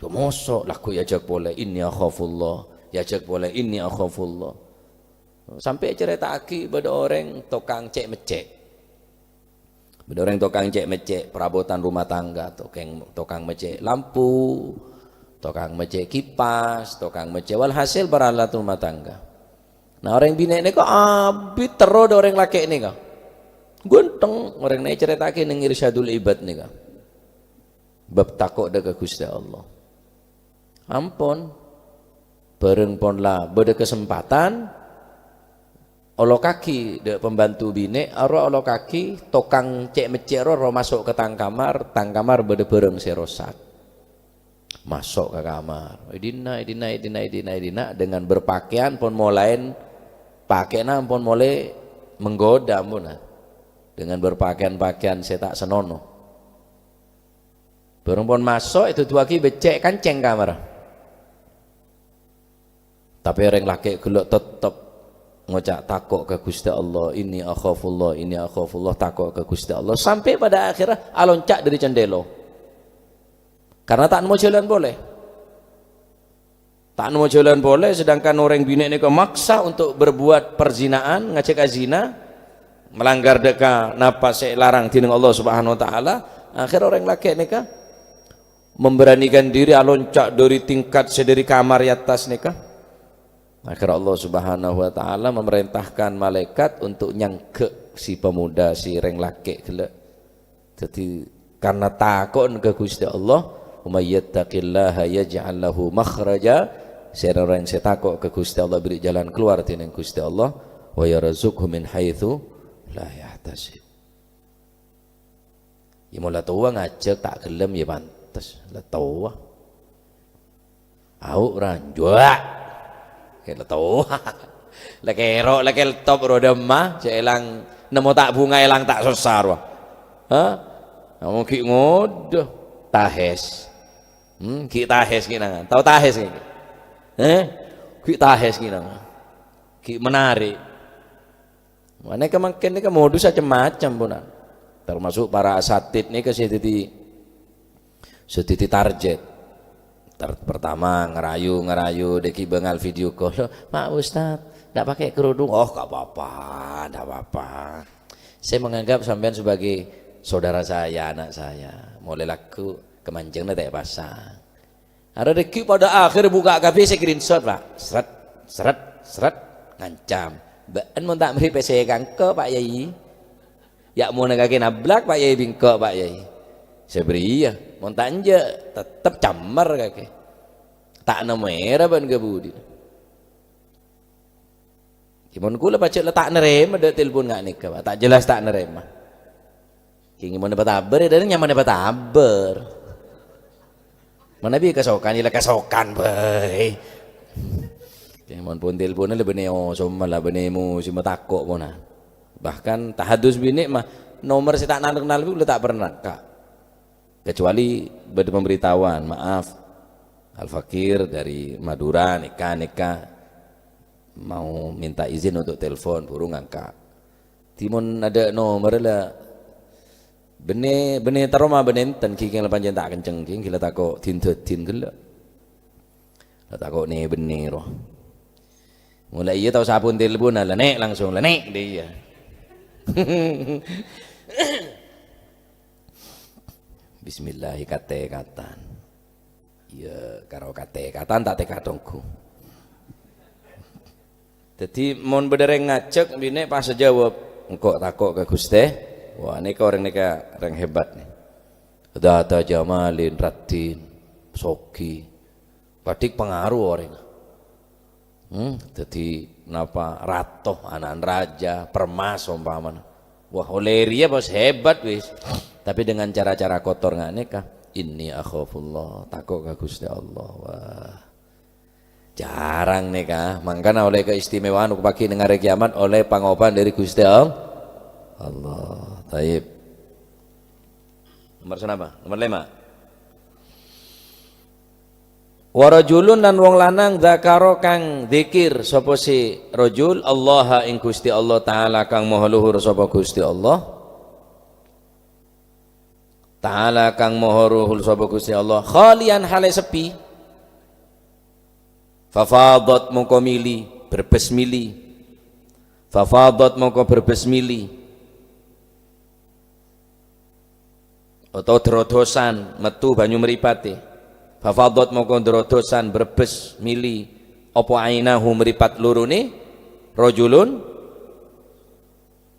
"Ya moso', lagghu' èajhâk polè, 'Inni akhafullah.' Èajhâk polè, 'Inni akhafullah.'" Sampè' ècarèta'aghi bâdâ orèng tokang cè'-meccè'. Bâdâ orèng tokang cè'-meccè', perabotan rumah tangga, tokeng-, tokang meccè' lampu, tokang meccè' kipas, tokang meccè', walhasil peralatan rumah tangga. Nah, orèng binè' nèka abit terro dâ' orèng lakè' nèka. Ghânteng, orèng nè ècarèta'aghi neng Irsyadul Ibad nèka. Bab tako' dâ' ka Ghustè Allah. Ampon. Bhâreng pon la bâdâ kasempatan, olokaghi dâ' pembantu binè', aro olokaghi tokang cè'-meccè' ro, ro maso' ka tang kamar, tang kamar bâdâ bhâreng sè rosak. Maso' ka kamar. Èdina, èdina, èdina, èdina, èdina, dengan berpakaian pon molaè, pakèna ampon molè menggoda, ampon, nah. Dengan berpakaian-pakaian sè ta' senono. Bhâreng pon maso', èduduwaghi beccè' kancèng kamarra. Tapè orèng lakè' ghellâ' tettep ngoca' tako' ka Ghustè Allah, "Inni akhafullah, inni akhafullah," tako' ka Ghustè Allah, sampè' pada akhèrra alonca' dâri candhelo. Karna ta' nemmo jhâlân polè. Ta' nemmo jhâlân polè, sedangkan orèng binè' nèka maksa untuk berbuat perzinaan, ngajhâk azina, melanggar dâ' ka napa sè èlarang dhineng Allah Subhanahu wa Ta'ala. Akhèr orèng lakè' nèka memberanikan diri alonca' dâri tingkat sè dâri kamar è attas nèka. Akhèr Allah Subhanahu wa Ta'ala memerintahkan malaikat untuk nyangghâ' si pemuda, si rèng lakè' ghellâ'. Dhâddhi, karna tako'na ka Ghustè Allah, "Wa may yattaqillaha yaj'al lahu makhraja." Sè rèng-orèng sè tako' ka Ghustè Allah bèrri' jalan kalowar dhineng Ghustè Allah, "Wa yarzuqhu min haitsu la yahtasib." Ya, mon la towa ngajhâk ta' ghellem, ya pantes. La towa. Au, ranjuak. Kè la towa. La kèro', la kèltop, ro dâmma, jhâ' èlang, nemmo ta' bhunga, èlang ta' sossa, ro. Hah? Kamu ghi' ngodo. Tahes. Hmm, ghi' tahes ghi' nangan. Tao tahes ghi'? Eh? Ghi' tahes ghi' nangan. Ghi' menarik. Mane kemangken nèka modus cem-macem, pon. Termasuk para asatid nèka sè dhâddhi, sè dhâddhi target. Tar-, pertama, ngerayu, ngerayu, dâgghi' bângal video call. "Pak Ustadz, ndak pakai kerudung." "Oh, nggak apa-apa, nggak apa-apa. Saya menganggap sampean sebagai saudara saya, anak saya. Molaè lagghu' kemancengnya tak pasang." Arè dâgghi' pada akhir buka kabeh screenshot, Pak. Sret, sret, sret, ngancam. "Bâ'en mon ta' mèrè pèssè ka engko', Pak Yai. Ya' mon kakè nablak, Pak Yai, bi' engko', Pak Yai." Sè bâriyâ, mon ta' enjâ', tettep cammar kakè. Ta' nemmo èra bân ka budi. Ghi mon kaulâ pajhât la ta' narèma dâ' telpon nga' nèka, Pak. Ta' jelas ta' narèma. Ghi mon èpatabâr, ya, dâri nyaman èpatabâr. Manabi kasokan, ya, la kasokan bhâi. Ghi mon pon telponna la bânnè osom, la bânnè musim tako' pona. Bahkan tahadus binè' mah, nomor sè ta' kenal-kenal kaulâ ta' pernah, Kak. Kecuali bâdâ pemberitahuan, "Maaf, Al Fakir dari Madura, nèka, nèka, mau minta izin untuk telepon," buru ngangka'. Ghi mon adâ' nomor la, bânnè, bânnè terro ma bânnè enten, ghi kèng la pancèn ta' kenceng, ghi la tako' din-dâdin ghellâ'. Tako' ne-benne ro. Mula iyâ tao sampon telpon, la ne' langsung, la ne' dâ' iyâ. Bismillah, kate-katan. Iyâ, karo kate-katan ta' teka tonggu. Dâddhi, mon bâdâ rèng ngajhâk, binè' pas ajâwâb, "Engko' tako' ka Ghustè." Wah, nèka orèng nèka rèng hebat, nè. Dhata jamalin raddhin, sogi. Padhik pangaro orèng. Hmm, dâddhi napa rato, ana'na raja, permas ompamana. Wah, ollè rèya bos hebat wis. Tapi dengan cara-cara kotor nga' nèka, "Inni akhafullah," tako' ka Ghustè Allah. Wah. Jarang nèka, mangkana ollè keistimewaan pagi neng arè kiamat, ollè pangopan dâri Ghustè All-, Allah. Taib. Nomor sanapa? Nomor lèma'. "Wa rajulun," lan wong lanang, "dzakara," kang dzikir sapa si rajul, "Allaha," ing Ghustè Allah Ta'ala kang maha luhur sapa Ghustè Allah. Ta'ala kang maha luhur sapa Ghustè Allah, "khaliyan," halè sepi. "Fafadat," mongko mili, brebes mili. "Fafadat," mongko brebes mili. Otawa drodosan, mettu banyu mripatè. "Fafadat," mongko drodosan, brebes mili. Apa ainahu, mripat lorone, rajulun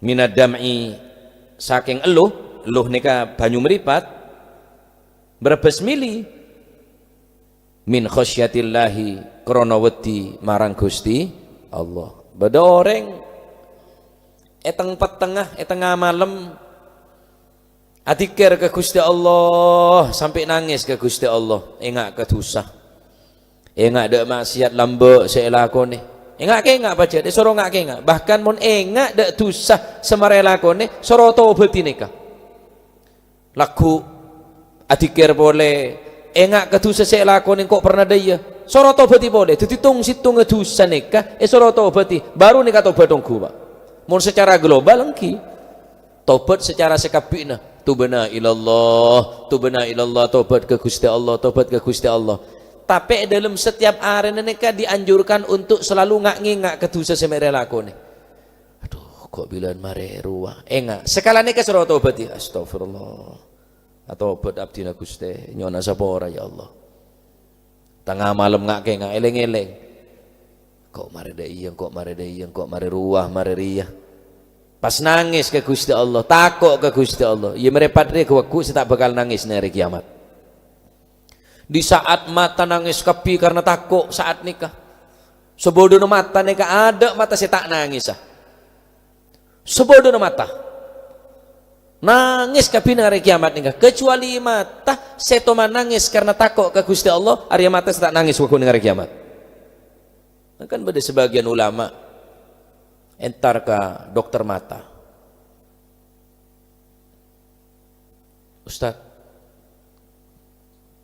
minad dam'i, saking elluh, elluh nèka banyu mripât, mrebes mili, min khasyatillahi, krana wedi marang Ghustè Allah. Bâdâ orèng è teng-pettengnga, è tengnga malem, adzikir ka Ghustè Allah, sampè' nangès ka Ghustè Allah, enga' ka dhusa. Enga' dâ' ma'siyat lambâ' sè èlakonè. Enga' kènga' pajhât, èsoro nga' kènga'. Bahkan mon enga' dâ' dhusa sè marè èlakonè, soro tobhâdhi nèka. Lagghu' adzikir polè, enga' ka dhusa sè èlakonè engko' pernah dâ' iyâ. Soro tobhâdhi polè. Dâddhi tong-settongnga dhusa nèka èsoro tobhâdhi. Baru nèka tobhât ongghu, Pak. Mon secara global èngghi. Tobhât secara sakabbhina. Tubna ilallah, tubna ilallah, tobhât ka Ghustè Allah, tobhât ka Ghustè Allah. Tapè è dâlem setiap arèna nèka dianjurkan untuk selalu nga'-, ngenga' ka dhusa sè mè' rè lakonè. Adhu, kok bilân marè rowa. Enga', sakalèna nèka soro tobhâdhi. Astagfirullah. Atobhât abdhina Ghustè, nyo'ona sapora, ya Allah. Tengnga malem nga'-, kènga', èlèng-èlèng. Kok marè dâ' iyâ, kok marè dâ' iyâ, kok marè rowa, marè rèya. Pas nangès ka Ghustè Allah, tako' ka Ghustè Allah. Iyâ, marè pat rè ghu-, ghu sè ta' bhâkal nangès neng arè kiamat. Di saat mata nangès kabbhi karena tako' saat nèka. Sabâdâna mata nèka adâ' mata sè ta' nangèsa. Sabâdâna mata. Nangès kabbhi neng arè kiamat nèka. Kecuali mata sè toman nangès karena tako' ka Ghustè Allah, arèya mata sè ta' nangès ghu neng arè kiamat. Kan bâdâ sebagian ulama entar ka dokter mata. "Ustaz,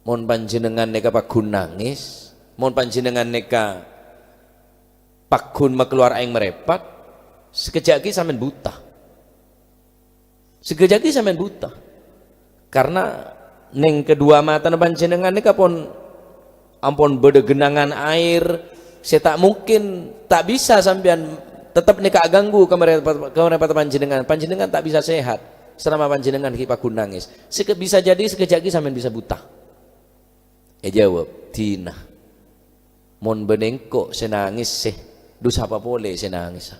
mon panjhennengngan nèka pagghun nangès, mon panjhennengngan nèka pagghun makalowar aèng marèpat, sakejjhâ' ghi' sampèyan buta." Sakejjhâ' ghi' sampèyan buta. Karena neng kedua matana panjhennengngan nèka pon, ampon bâdâ gennangan aèr sè ta' mungkin, ta' bisa sampèyan tetep nèka aganggu ka marèpat, ka marèpat panjhennengngan. Panjhennengngan ta' bisa sehat selama panjhennengngan ghi' pagghun nangès. Seke-, bisa jadi sakejjhâ' ghi' sampèyan bisa buta. Èjâwâb, "Dina. Mon bânnè engko' sè nangès sè, dhu sapa polè sè nangèsa?"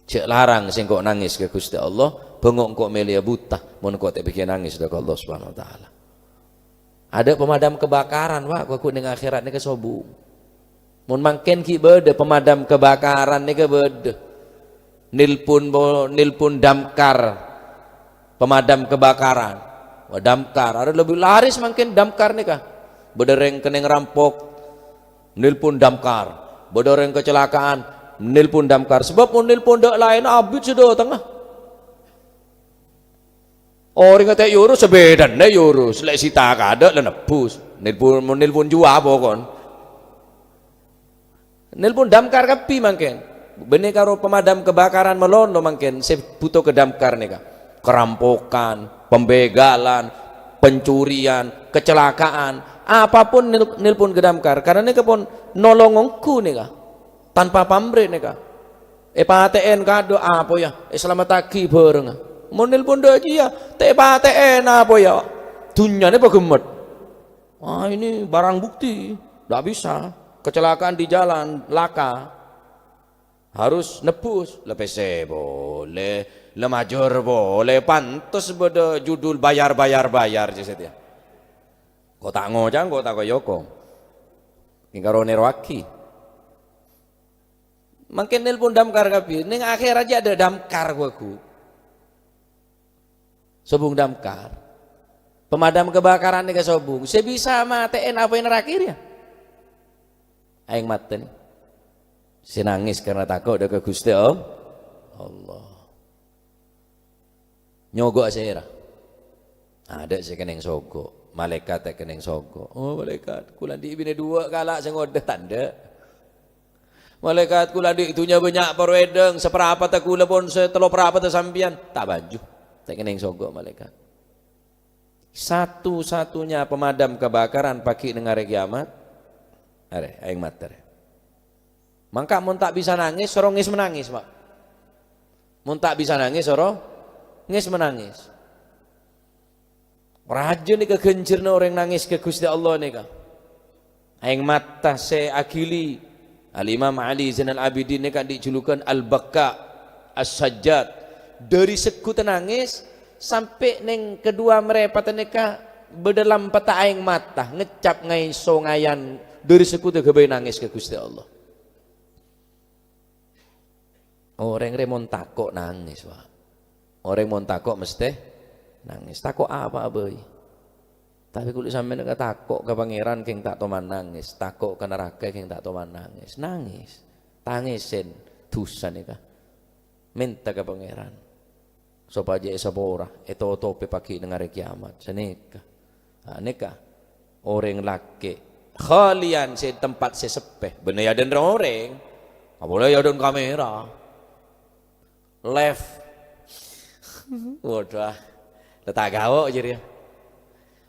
Jhâ' larang sèngko' nangès ka Ghustè Allah, bângo' engko' mèlèya buta, mon engko' ta' bhâghiyâ nangès dâ' ka Allah Subhanahu wa Ta'ala. Adâ' pemadam kebakaran, Pak, ghu neng akhèrat nèka sobung. Mon mangkèn ghi' bâdâ pemadam kebakaran nèka bâdâ. Nelpon bo-, nelpon damkar, pemadam kebakaran. Wah, damkar, arè lebbi laris mangkèn damkar nèka. Bâdâ rèng kennèng rampok, nelpon damkar. Bâdâ orèng kecelakaan, nelpon damkar. Sabâb mon nelpon dâ' laènna abit sè dâtengnga. Orèngnga ta' èurus, sapèdana èurus. Lè' sita kadâ' la nebbhus. Nelpon, mon nelpon jhuwa pokon. Nelpon damkar kabbhi mangkèn. Bânnè karo pemadam kebakaran malolo mangkèn sè bhuto ka damkar nèka. Kerampokan, pembegalan, pencurian, kecelakaan. Apapun nel-, nelpon ka damkar, karena nèka pon nolong ongghu nèka, tanpa pamrè nèka. Èpatè'è kado' apoya, èsalamettaghi bhârângnga. Mon nelpon dâ' jiyâ, ta' èpatè'è apoya. Dhunnyana paghemmet. Ah, ini barang bukti, ndak bisa. Kecelakaan di jalan, laka. Harus nebus. La pèssè polè, la majâr polè, pantes bâdâ judul bayar, bayar, bayar, jâ' satèya. Ko' ta' ngocang, ko' ta' koyoko. Kèng karo nèrowaghi. Mangkèn nelpon damkar kabbhi, neng akhèr jâ' adâ' damkar, ghu. Sobung damkar. Pemadam kebakaran nèka sobung. Sè bisa matè'è apoy naraka rèya. Aèng matèn. Sè nangès karena tako' dâ' ka Ghustè All-, Allah. Nyogo'a sèra. Adâ' sè kennèng sogo'. Malaèkat ta' kennèng sogo'. Oh, malaèkat, kaulâ andi' binè duwâ' kala' sè ngodâ tandhâ. Malaèkat, kaulâ andi' dhunnya bânnya' parwèdhâng, saparapatta kaulâ pon sè tello parapatta sampèyan. Ta' bânjhu. Ta' kennèng sogo' malaèkat. Satu-satunya pemadam kebakaran pagi neng arè kiamat, arè, aèng matèn. Mangka mon ta' bisa nangès, soro ngès-menangès, Pak. Mon ta' bisa nangès, soro ngès-menangès. Rajâ nèka ghânjhârânna orèng nangès ka Ghustè Allah nèka. Aèng mata sè aghili. Al-Imam Ali Zainal Abidin nèka andi' julukan Al-Bakka As-Sajjad. Dâri segghutta nangès sampè' neng kedua mrèpatta nèka bâdâ lampetta aèng mata, ngeccap ngaèso ngayan dâri segghutta ghâbây nangès ka Ghustè Allah. Orèng rè mon tako' nangès, Pak. Orèng mon tako' mestè nangès. Tako' apa'a bhâi. Tapè kaulâ sampèyan nèka tako' ka Pangèran kèng ta' toman nangès. Tako' ka naraka kèng ta' toman nangès. Nangès. Tangèsèn dhusa nèka. Mènta ka Pangèran. Sopajâ èsapora, ètotobhi pagi neng arè kiamat. Sanèka. Ah, nèka. Orèng lakè'. Khalian sè tempat sè seppè. Bânnè yâ dâ' rèng-orèng. Apolè yâ dâ' kamèra. Live. Waduh. La ta' gawo' jârèya.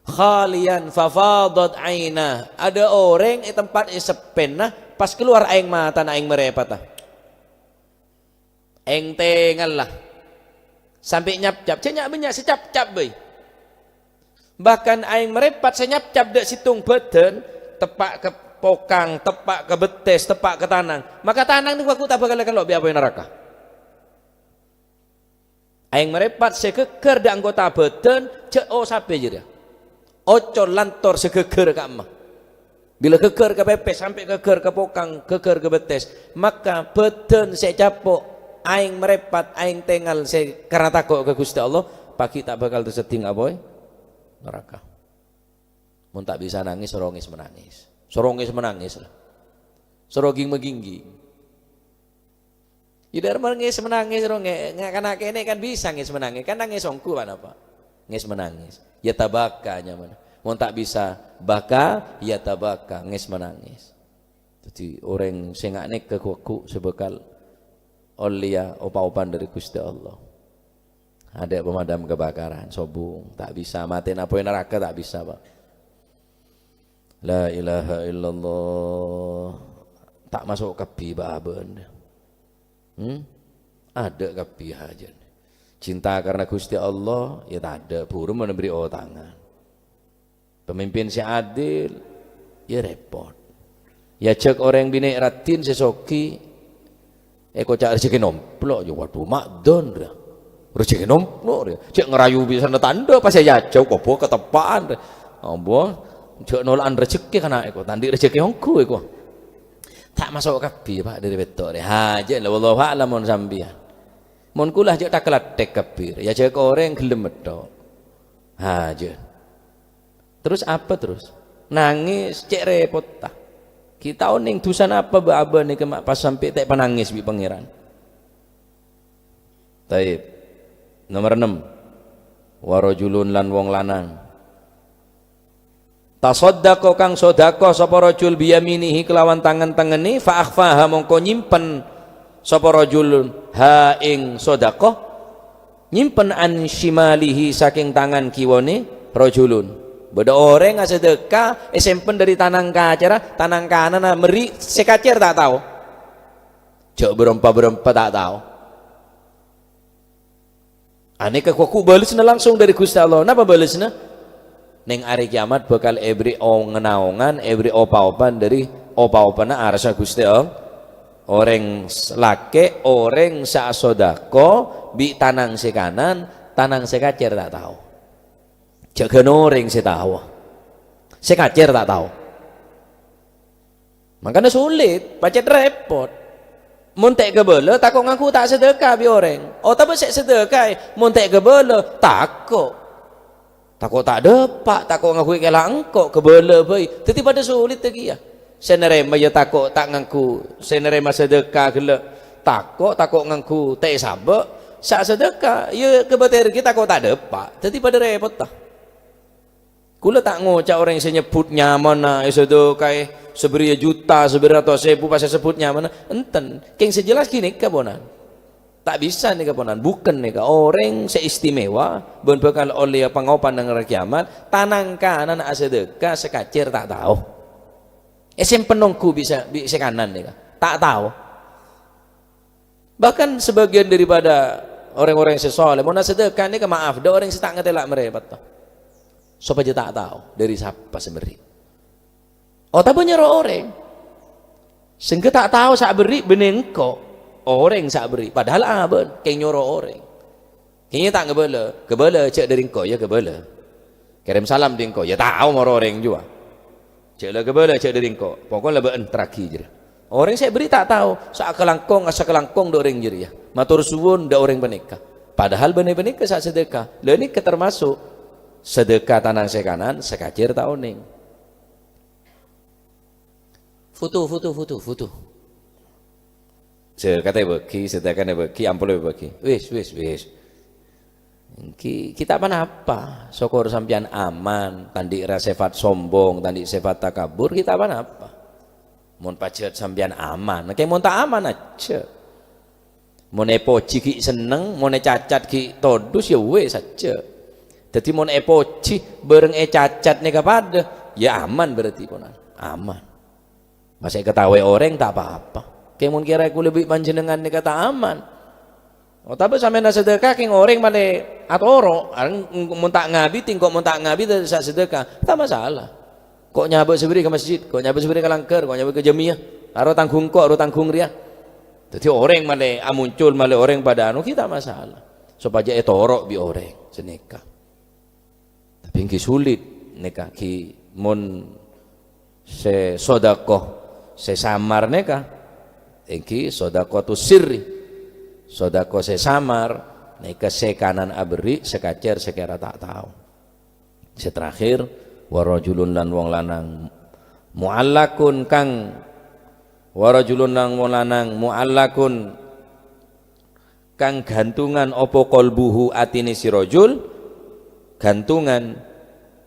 Khalian fafadat aina. Adâ' orèng è tempat è seppèna, pas kalowar aèng matana, aèng marèpatta. Aèng tengalla. Sampè' nyapcap. Jâ' nya'-bânnya' sè capcap, bhâi. Bahkan aèng marèpat sè nyapcap dâ' sèttong bâdân, teppa' ka pokang, teppa' ka bettès, teppa' ka tanang. Maka tanang nèko ghu ta' bhâkal èkello' bi' apoy naraka. Aèng marèpat sè ghâgghâr dâ' anggota bâdân, jâ' osabhi jârèya. Ocol lantor sè ghâgghâr ka'emma. Bilâ ghâgghâr ka pèpè, sampè' ghâgghâr ka pokang, ghâgghâr ka bettès, maka bâdân sè ècapo', aèng marèpat, aèng tengal sè karna tako' ka Ghustè Allah, paghi' ta' bhâkal tasèddhing apoy naraka. Mon ta' bisa nangès, soro ngès-menangès. Soro ngès-menangès, la. Soro ging-maginggi. Iyâ, dhâr mon ngès-menangès, ro, nge-, nge-, kana' kènè' kan bisa ngès-menangès. Kan nangès ongghu, pa-napa? Ngès-menangès. Yâ tabaka nyamana. Mon ta' bisa baka, yâ tabaka, ngès-menangès. Dhâddhi, orèng sè nga' nèka ghu-, ghu sè bhâkal ollèya opa-opan dâri Ghustè Allah. Adâ' pemadam kebakaran, sobung, ta' bisa. Matèna apoy naraka, ta' bisa, Pak. La ilaha illallah. Ta' maso' kabbhi bâ-abâ'na. Hmm? Adâ' kabbhi hajât. Cinta karena Ghustè Allah, yâ tadâ', buru mon bâri' otangan. Pemimpin sè adil, yâ rèpot. Yâ jhâk orèng binè' raddhin sè soghi, èkoca' rejhekkè nomplo', yâ, wadhu, ma'dhân, rèya. Rejhekkè nomplo', rèya. Jhâ' ngarayu bisanna tandhâ, pas èyajhâk, kobo keteppa'an, rèya. Ambo, jhâ' nola'an rejhekkè kana' èko, ta' andi' rejhekkè ongghu èko. Ta' maso' kabbhi, Pa', dâri pètto', rèya. Hajât, la, wallahu a'lam mon sampèyan. Mon kaulâ jhâ' tak-lathèk kabbhi, rèya. Yâ jhâk orèng ghellem metto'. Hajât. Terus apa terus? Nangès, cè' rèpotta. Ghi' ta' onèng dhusana apa bâ-abâ nèka ma' pas sampè' ta' èpanangès bi' Pangèran. Taib. Nomor ennem. Wa rajulun lan wong lanang. Tasaddaqa kang sodako sapa rajul biyaminihi kelawan tangan tengngenne, fa akhfaha mongko nyimpen sapa rajul ha ing sodako. Nyimpen an shimalihi saking tangan kiwane rajulun. Bâdâ orèng asadâka, èsempen dâri tanang kacèra, tanang kananna, mèrri' sè kacèr ta' tao. Jhâ' bârâmpa-bârâmpa ta' tao. Anèka ghu-, ghu bâlessâna langsung dâri Ghustè Allah. Napa bâlessâna? Neng arè kèyamat bhâkal èbèrri' ong-, naongan, èbèrri' opa-opan dâri opa-opanna arassa Ghustè Allah. Orèng s-, lakè', orèng sè asodako bi' tanang sè kanan, tanang sè kacèr ta' tao. Jhâ' ghân orèng sè tao. Sè kacèr ta' tao. Mangkana sulit, pacet repot. Mon ta' kabâlâ, tako' ngangghu ta' sadâka bi' orèng. Otabâ sè sadâkaè, mon ta' kabâlâ, tako'. Tako' ta' dâpa', tako' ngangghuy kèla engko', kabâlâ bhâi. Dhâddhi padâ sulit kèya. Sè narèma ya tako' ta' ngangghu, sè narèma sadâka ghellâ' tako', tako' ngangghu ta' èsabâ'. Sè sadâka, ya kabâtèr ghi tako' ta' dâpa'. Dhâddhi padâ repotta. Kaulâ ta' ngoca' orèng sè nyebbhut nyamana èsadâkaè sabâriyâ juta, sabâriyâ ratos èbu pas èsebbhut nyamana. Enten. Kèng sè jelas ghânèka, ponan. Ta' bisa nèka, ponan. Bukan nèka. Orèng sè istimewa bân bhâkal ollèya pangopan neng arè kèyamat, tanang kanan asadâka sè kacèr ta' tao. Èsempen ongghu bisa, bi' sè kanan nèka. Ta' tao. Bahkan sebagian daripada orèng-orèng sè soleh, mon asadâka nèka maaf, dâ' orèng sè ta' ngatèla' marèpot, to. Sopajâ ta' tao dâri sapa sè mèrri'. Otabâ nyoro orèng. Sèngghâ ta' tao sè abherri' bânnè engko'. Orèng sè abherri', padahal abâ'na, kèng nyoro orèng. Kèngèng ta' ngabâlâ, kabâlâ jhâ' dâri engko', ya kabâlâ. Kèrèm salam dâri engko', ya tao moro orèng jiyâ. Jhâ' la kabâlâ jhâ' dâri engko', pokola bâ'na terraghi jârèya. Orèng sè èberri' ta' tao, sakalangkong, sakalangkong dâ' orèng jârèya. Mator suwun dâ' orèng panèka. Padahal bânnè panèka sè sadâka. La nèka termasuk sadâka tanang sè kanan, sè kacèr ta' onèng. Foto, foto, foto, foto. Sè katè bâgi, sè tekana bâgi, amplop bâgi. Wis, wis, wis. Ènggi, ghi' ta' ponapa. Sokor sampèyan aman, ta' andi' ra-, sèfat sombong, ta' andi' sèfat takabur, ghi' ta' ponapa. Mon pajhât sampèyan aman, kèng mon ta' aman ajjhâ'. Mon èpojhi ghi' senneng, mon ècacat ghi' todus, ya wis ajjhâ'. Dhâddhi mon èpojhi bhâreng ècacat nèka padâ, ya aman berarti, ponan. Aman. Masè èkataowè orèng ta' pa-apa. Kèng mon kèra kaulâ bi' panjhennengngan nèka ta' aman. Otabâ sampèyan asadâka kèng orèng malè atoro', areng mon ta' ngabidhi, engko' mon ta' ngabidhi sa-, sadâka, ta' masalah. Ko' nyabâ' sabherri' ka masjid, ko' nyabâ' sabherri' ka langghâr, ko' nyabâ' ka jamiah, aro tangghung ko', aro tangghung rèya. Dhâddhi orèng malè amoncol, malè orèng padâ anu, ghi' ta' masalah. Sopajâ ètoro' bi' orèng, sanèka. Tapè ènggi sulit nèka ghi mon sè sodako sè samar nèka, ènggi sodako tu sirri. Sodako sè samar nèka sè kanan aberri', sè kacèr sè kèra ta' tao. Sè terakhir, wa rajulun lan wong lanang mu'allakun kang, wa rajulun lan wong lanang mu'allakun kang gantungan apa qalbuhu atine si rajul, gantungan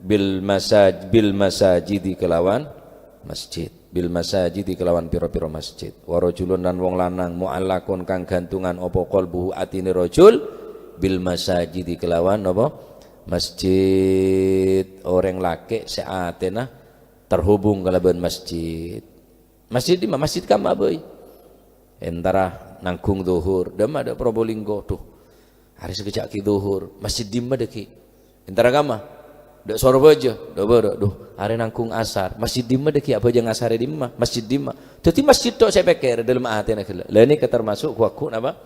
bil masaj-, bil masajidi kelawan masjid, bil masajidi kelawan pira-pira masjid. Wa rajulun lan wong lanang mu'allakun kang gantungan apa qalbuhu atine rajul bil masajidi kelawan apa? Masjid. Oreng lake' se atena terhubung kalaban masjid. Masjid di ma-, masjid kama bai? Entara nanggung dhuhur, dâ' emma dâ' Probolinggo, duh, arè sakejjhâ' ghi' dhuhur, masjid dimma dâggi'? Entara kama? Dâ' Sorbhâjâ, dâ' bârâ', duh, arè nanggung asar, masjid dimma dâggi'? Abhâjâng asarè dimma? Masjid dimma? Dâddhi masjid tok sè èpèkkèr dâlem atèna ghellâ'. La nèka termasuk ghu-, ghu-, napa?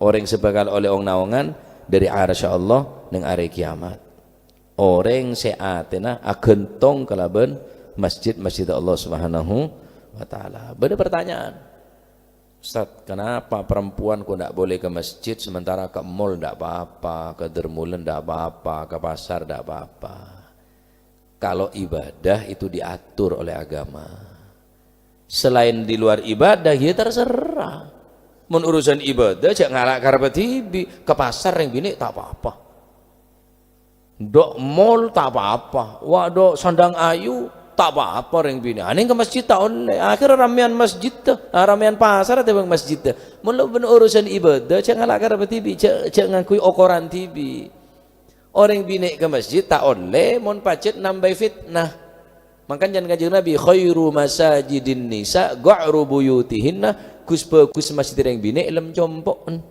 Orèng sè bhâkal ollè ong-naongan dâri arasya Allah neng arè kiyamat. Orèng sè atèna aghântong kalabân masjid-masjid Allah Subhanahu wa Ta'ala. Bâdâ partanyaan, "Ustaz, kenapa perempuan kok ndak boleh ke masjid sementara ke mall ndak apa-apa, ke Dermulen ndak apa-apa, ke pasar ndak apa-apa?" Kalau ibadah itu diatur oleh agama. Selain di luar ibadah, ya terserah. Mon urusan ibadah, jhâ' ngala' kareppa dhibi'. Ke pasar rèng binè' ta' apa-apa. Dâ' mall ta' apa-apa. Wa, dâ' sandhâng ayu ta' apa-apa rèng binè'. Anèng ke masjid ta' ollè. Akhirnya rameyan masjid, ah, rameyan pasar atèbâng masjid. Mon lo bân urusan ibadah, jhâ' ngala' kareppa dhibi'. Jhâ', jhâ' ngangghuy okoran dhibi'. Orèng binè' ka masjid ta' ollè mon pajhât nambâi fitnah. Mangkana can Kanjeng Nabi, "Khairu masajidin nisa qa'ru buyutihinna," ghus-bhâghus masjid rèng binè' è lem compo'en.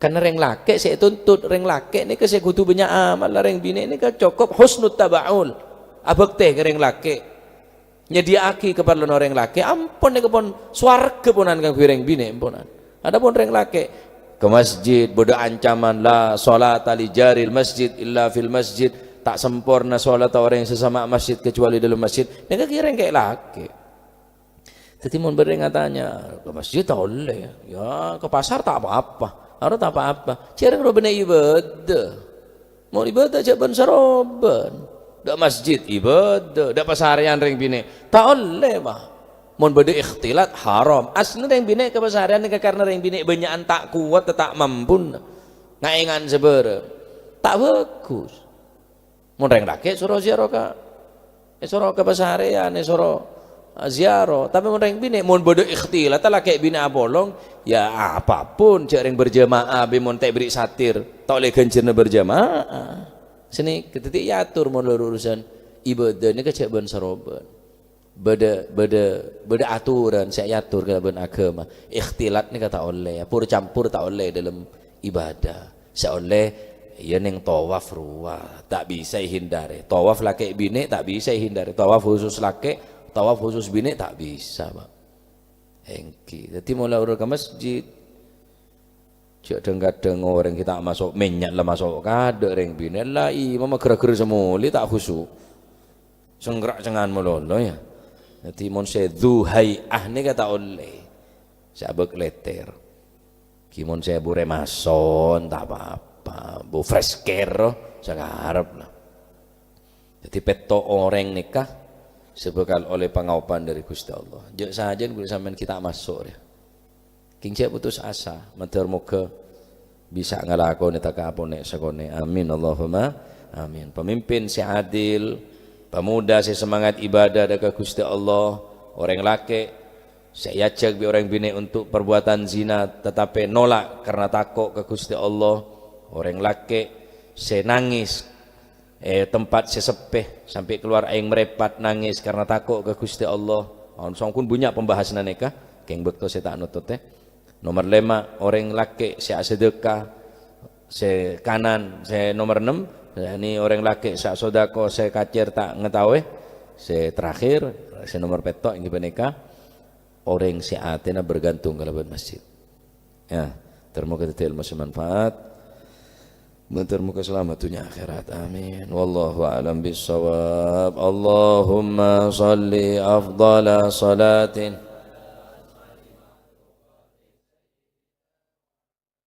Karna rèng lakè' sè ètuntut, rèng lakè' nèka sè kodhu bânnya' amal, rèng binè' nèka cokop husnut taba'ul, abhâktè ka rèng lakè'. Nyadiyâ'aghi kaparlona orèng lakè', ampon nèka pon sowarghâ ponan kaangghuy rèng binè' ponan. Adapun rèng lakè', ka masjid, bâdâ ancaman, "La sholata li jaril masjid illa fil masjid." Ta' samporna sholata orèng sesama masjid kecuali dalam masjid. Nèka kèra rèng lakè'. Dhâddhi mon bâdâ rèng atanya, "Ka masjid ta' ollè?" "Ya, ka pasar ta' pa-apa." "Aro ta' pa-apa." Jhâreng ro bânnè ibâdâh. Mon ibâdâh jhâ' bân-sarobân. Dâ' masjid ibâdâh, dâ' pasarèyan rèng binè'. Ta' ollè, Pak. Mon bâdâ ikhtilat, haram. Aslina rèng binè' ka pasarèyan nèka karna rèng binè' bânnya'an ta' kowat, ta' mampu ngaèngan sabârâng. Ta' bhâghus. Mon rèng lakè' soro ziarah ka, èsoro ka pasarèyan, èsoro, eh, ziarah. Tapè mon rèng binè', mon bâdâ ikhtilat, lakè' binè' apolong, ya apapun, jhâ' rèng berjamaah, bâ mon ta' èberri' satir, ta' ollè ghânjhârânna berjamaah. Sanèka dhâddhi èator mon lorok urusan ibâdâh nèka jhâ' bân-sarobân. Bâdâ, bâdâ, bâdâ aturan sè èator kalabân aghâma. Ikhtilat nèka ta' ollè, pur-campur ta' ollè dâlem ibâdâh. Sè ollè, iyâ neng tawaf rowa, ta' bisa èhindari. Tawaf lakè' binè' ta' bisa èhindari. Tawaf khusus lakè', tawaf khusus binè' ta' bisa, Pak. Èngghi. Dhâddhi, mon la ora ka masjid, jhâ' dhâng-kadhâng orèng ghi' ta' maso', mènnya' la maso' kadâ' rèng binè', la imam ghâr-ghâr sè molè ta' khusu'. Sengkra' cengan malolo, ya. Dhâddhi, mon sè dhu hai'ah nèka ta' ollè. Sè abâk lètèr. Ghi mon sè bu rèmason, ta' pa-apa. Bu fresh care, sè ngarep, la. Dhâddhi, pètto' orèng nèka sè bhâkal ollè pangaopan dâri Ghustè Allah. Jhâ' sajân ghulâ sampèyan ghi' ta' maso', ya. Kèng jhâ' putus asa, mandhâr moghâ bisa ngalakonè ta' kaponè sakonè'. Amin, Allahumma amin. Pamimpin sè adil, pemuda sè semangat ibadah dâ' ka Ghustè Allah, orèng lakè' sè èajhâk bi' orèng binè' untuk perbuatan zina, tatapè nolak karna tako' ka Ghustè Allah, orèng lakè' sè nangès è tempat sè seppè, sampè' kalowar aèng marèpat, nangès karna tako' ka Ghustè Allah. Ampon bânnya' pembahasanna nèka, kèng bâkto sè ta' nototè. Nomer lèma', orèng lakè' sè asadhâka, sè kanan, sè nomer ennem, yakni orèng lakè' sè asodako, sè kacèr ta' ngataowè, sè terakhir, sè nomer pètto' èngghi panèka, orèng sè atèna bergantung kalabân masjid. Ya, termoga dhâddhi ilmu sè manfaat. Mandhâr moghâ salamet dhunnya akhèrat. Amin. Wallahu a'lam bissawab. Allahumma shalli afdhala shalatin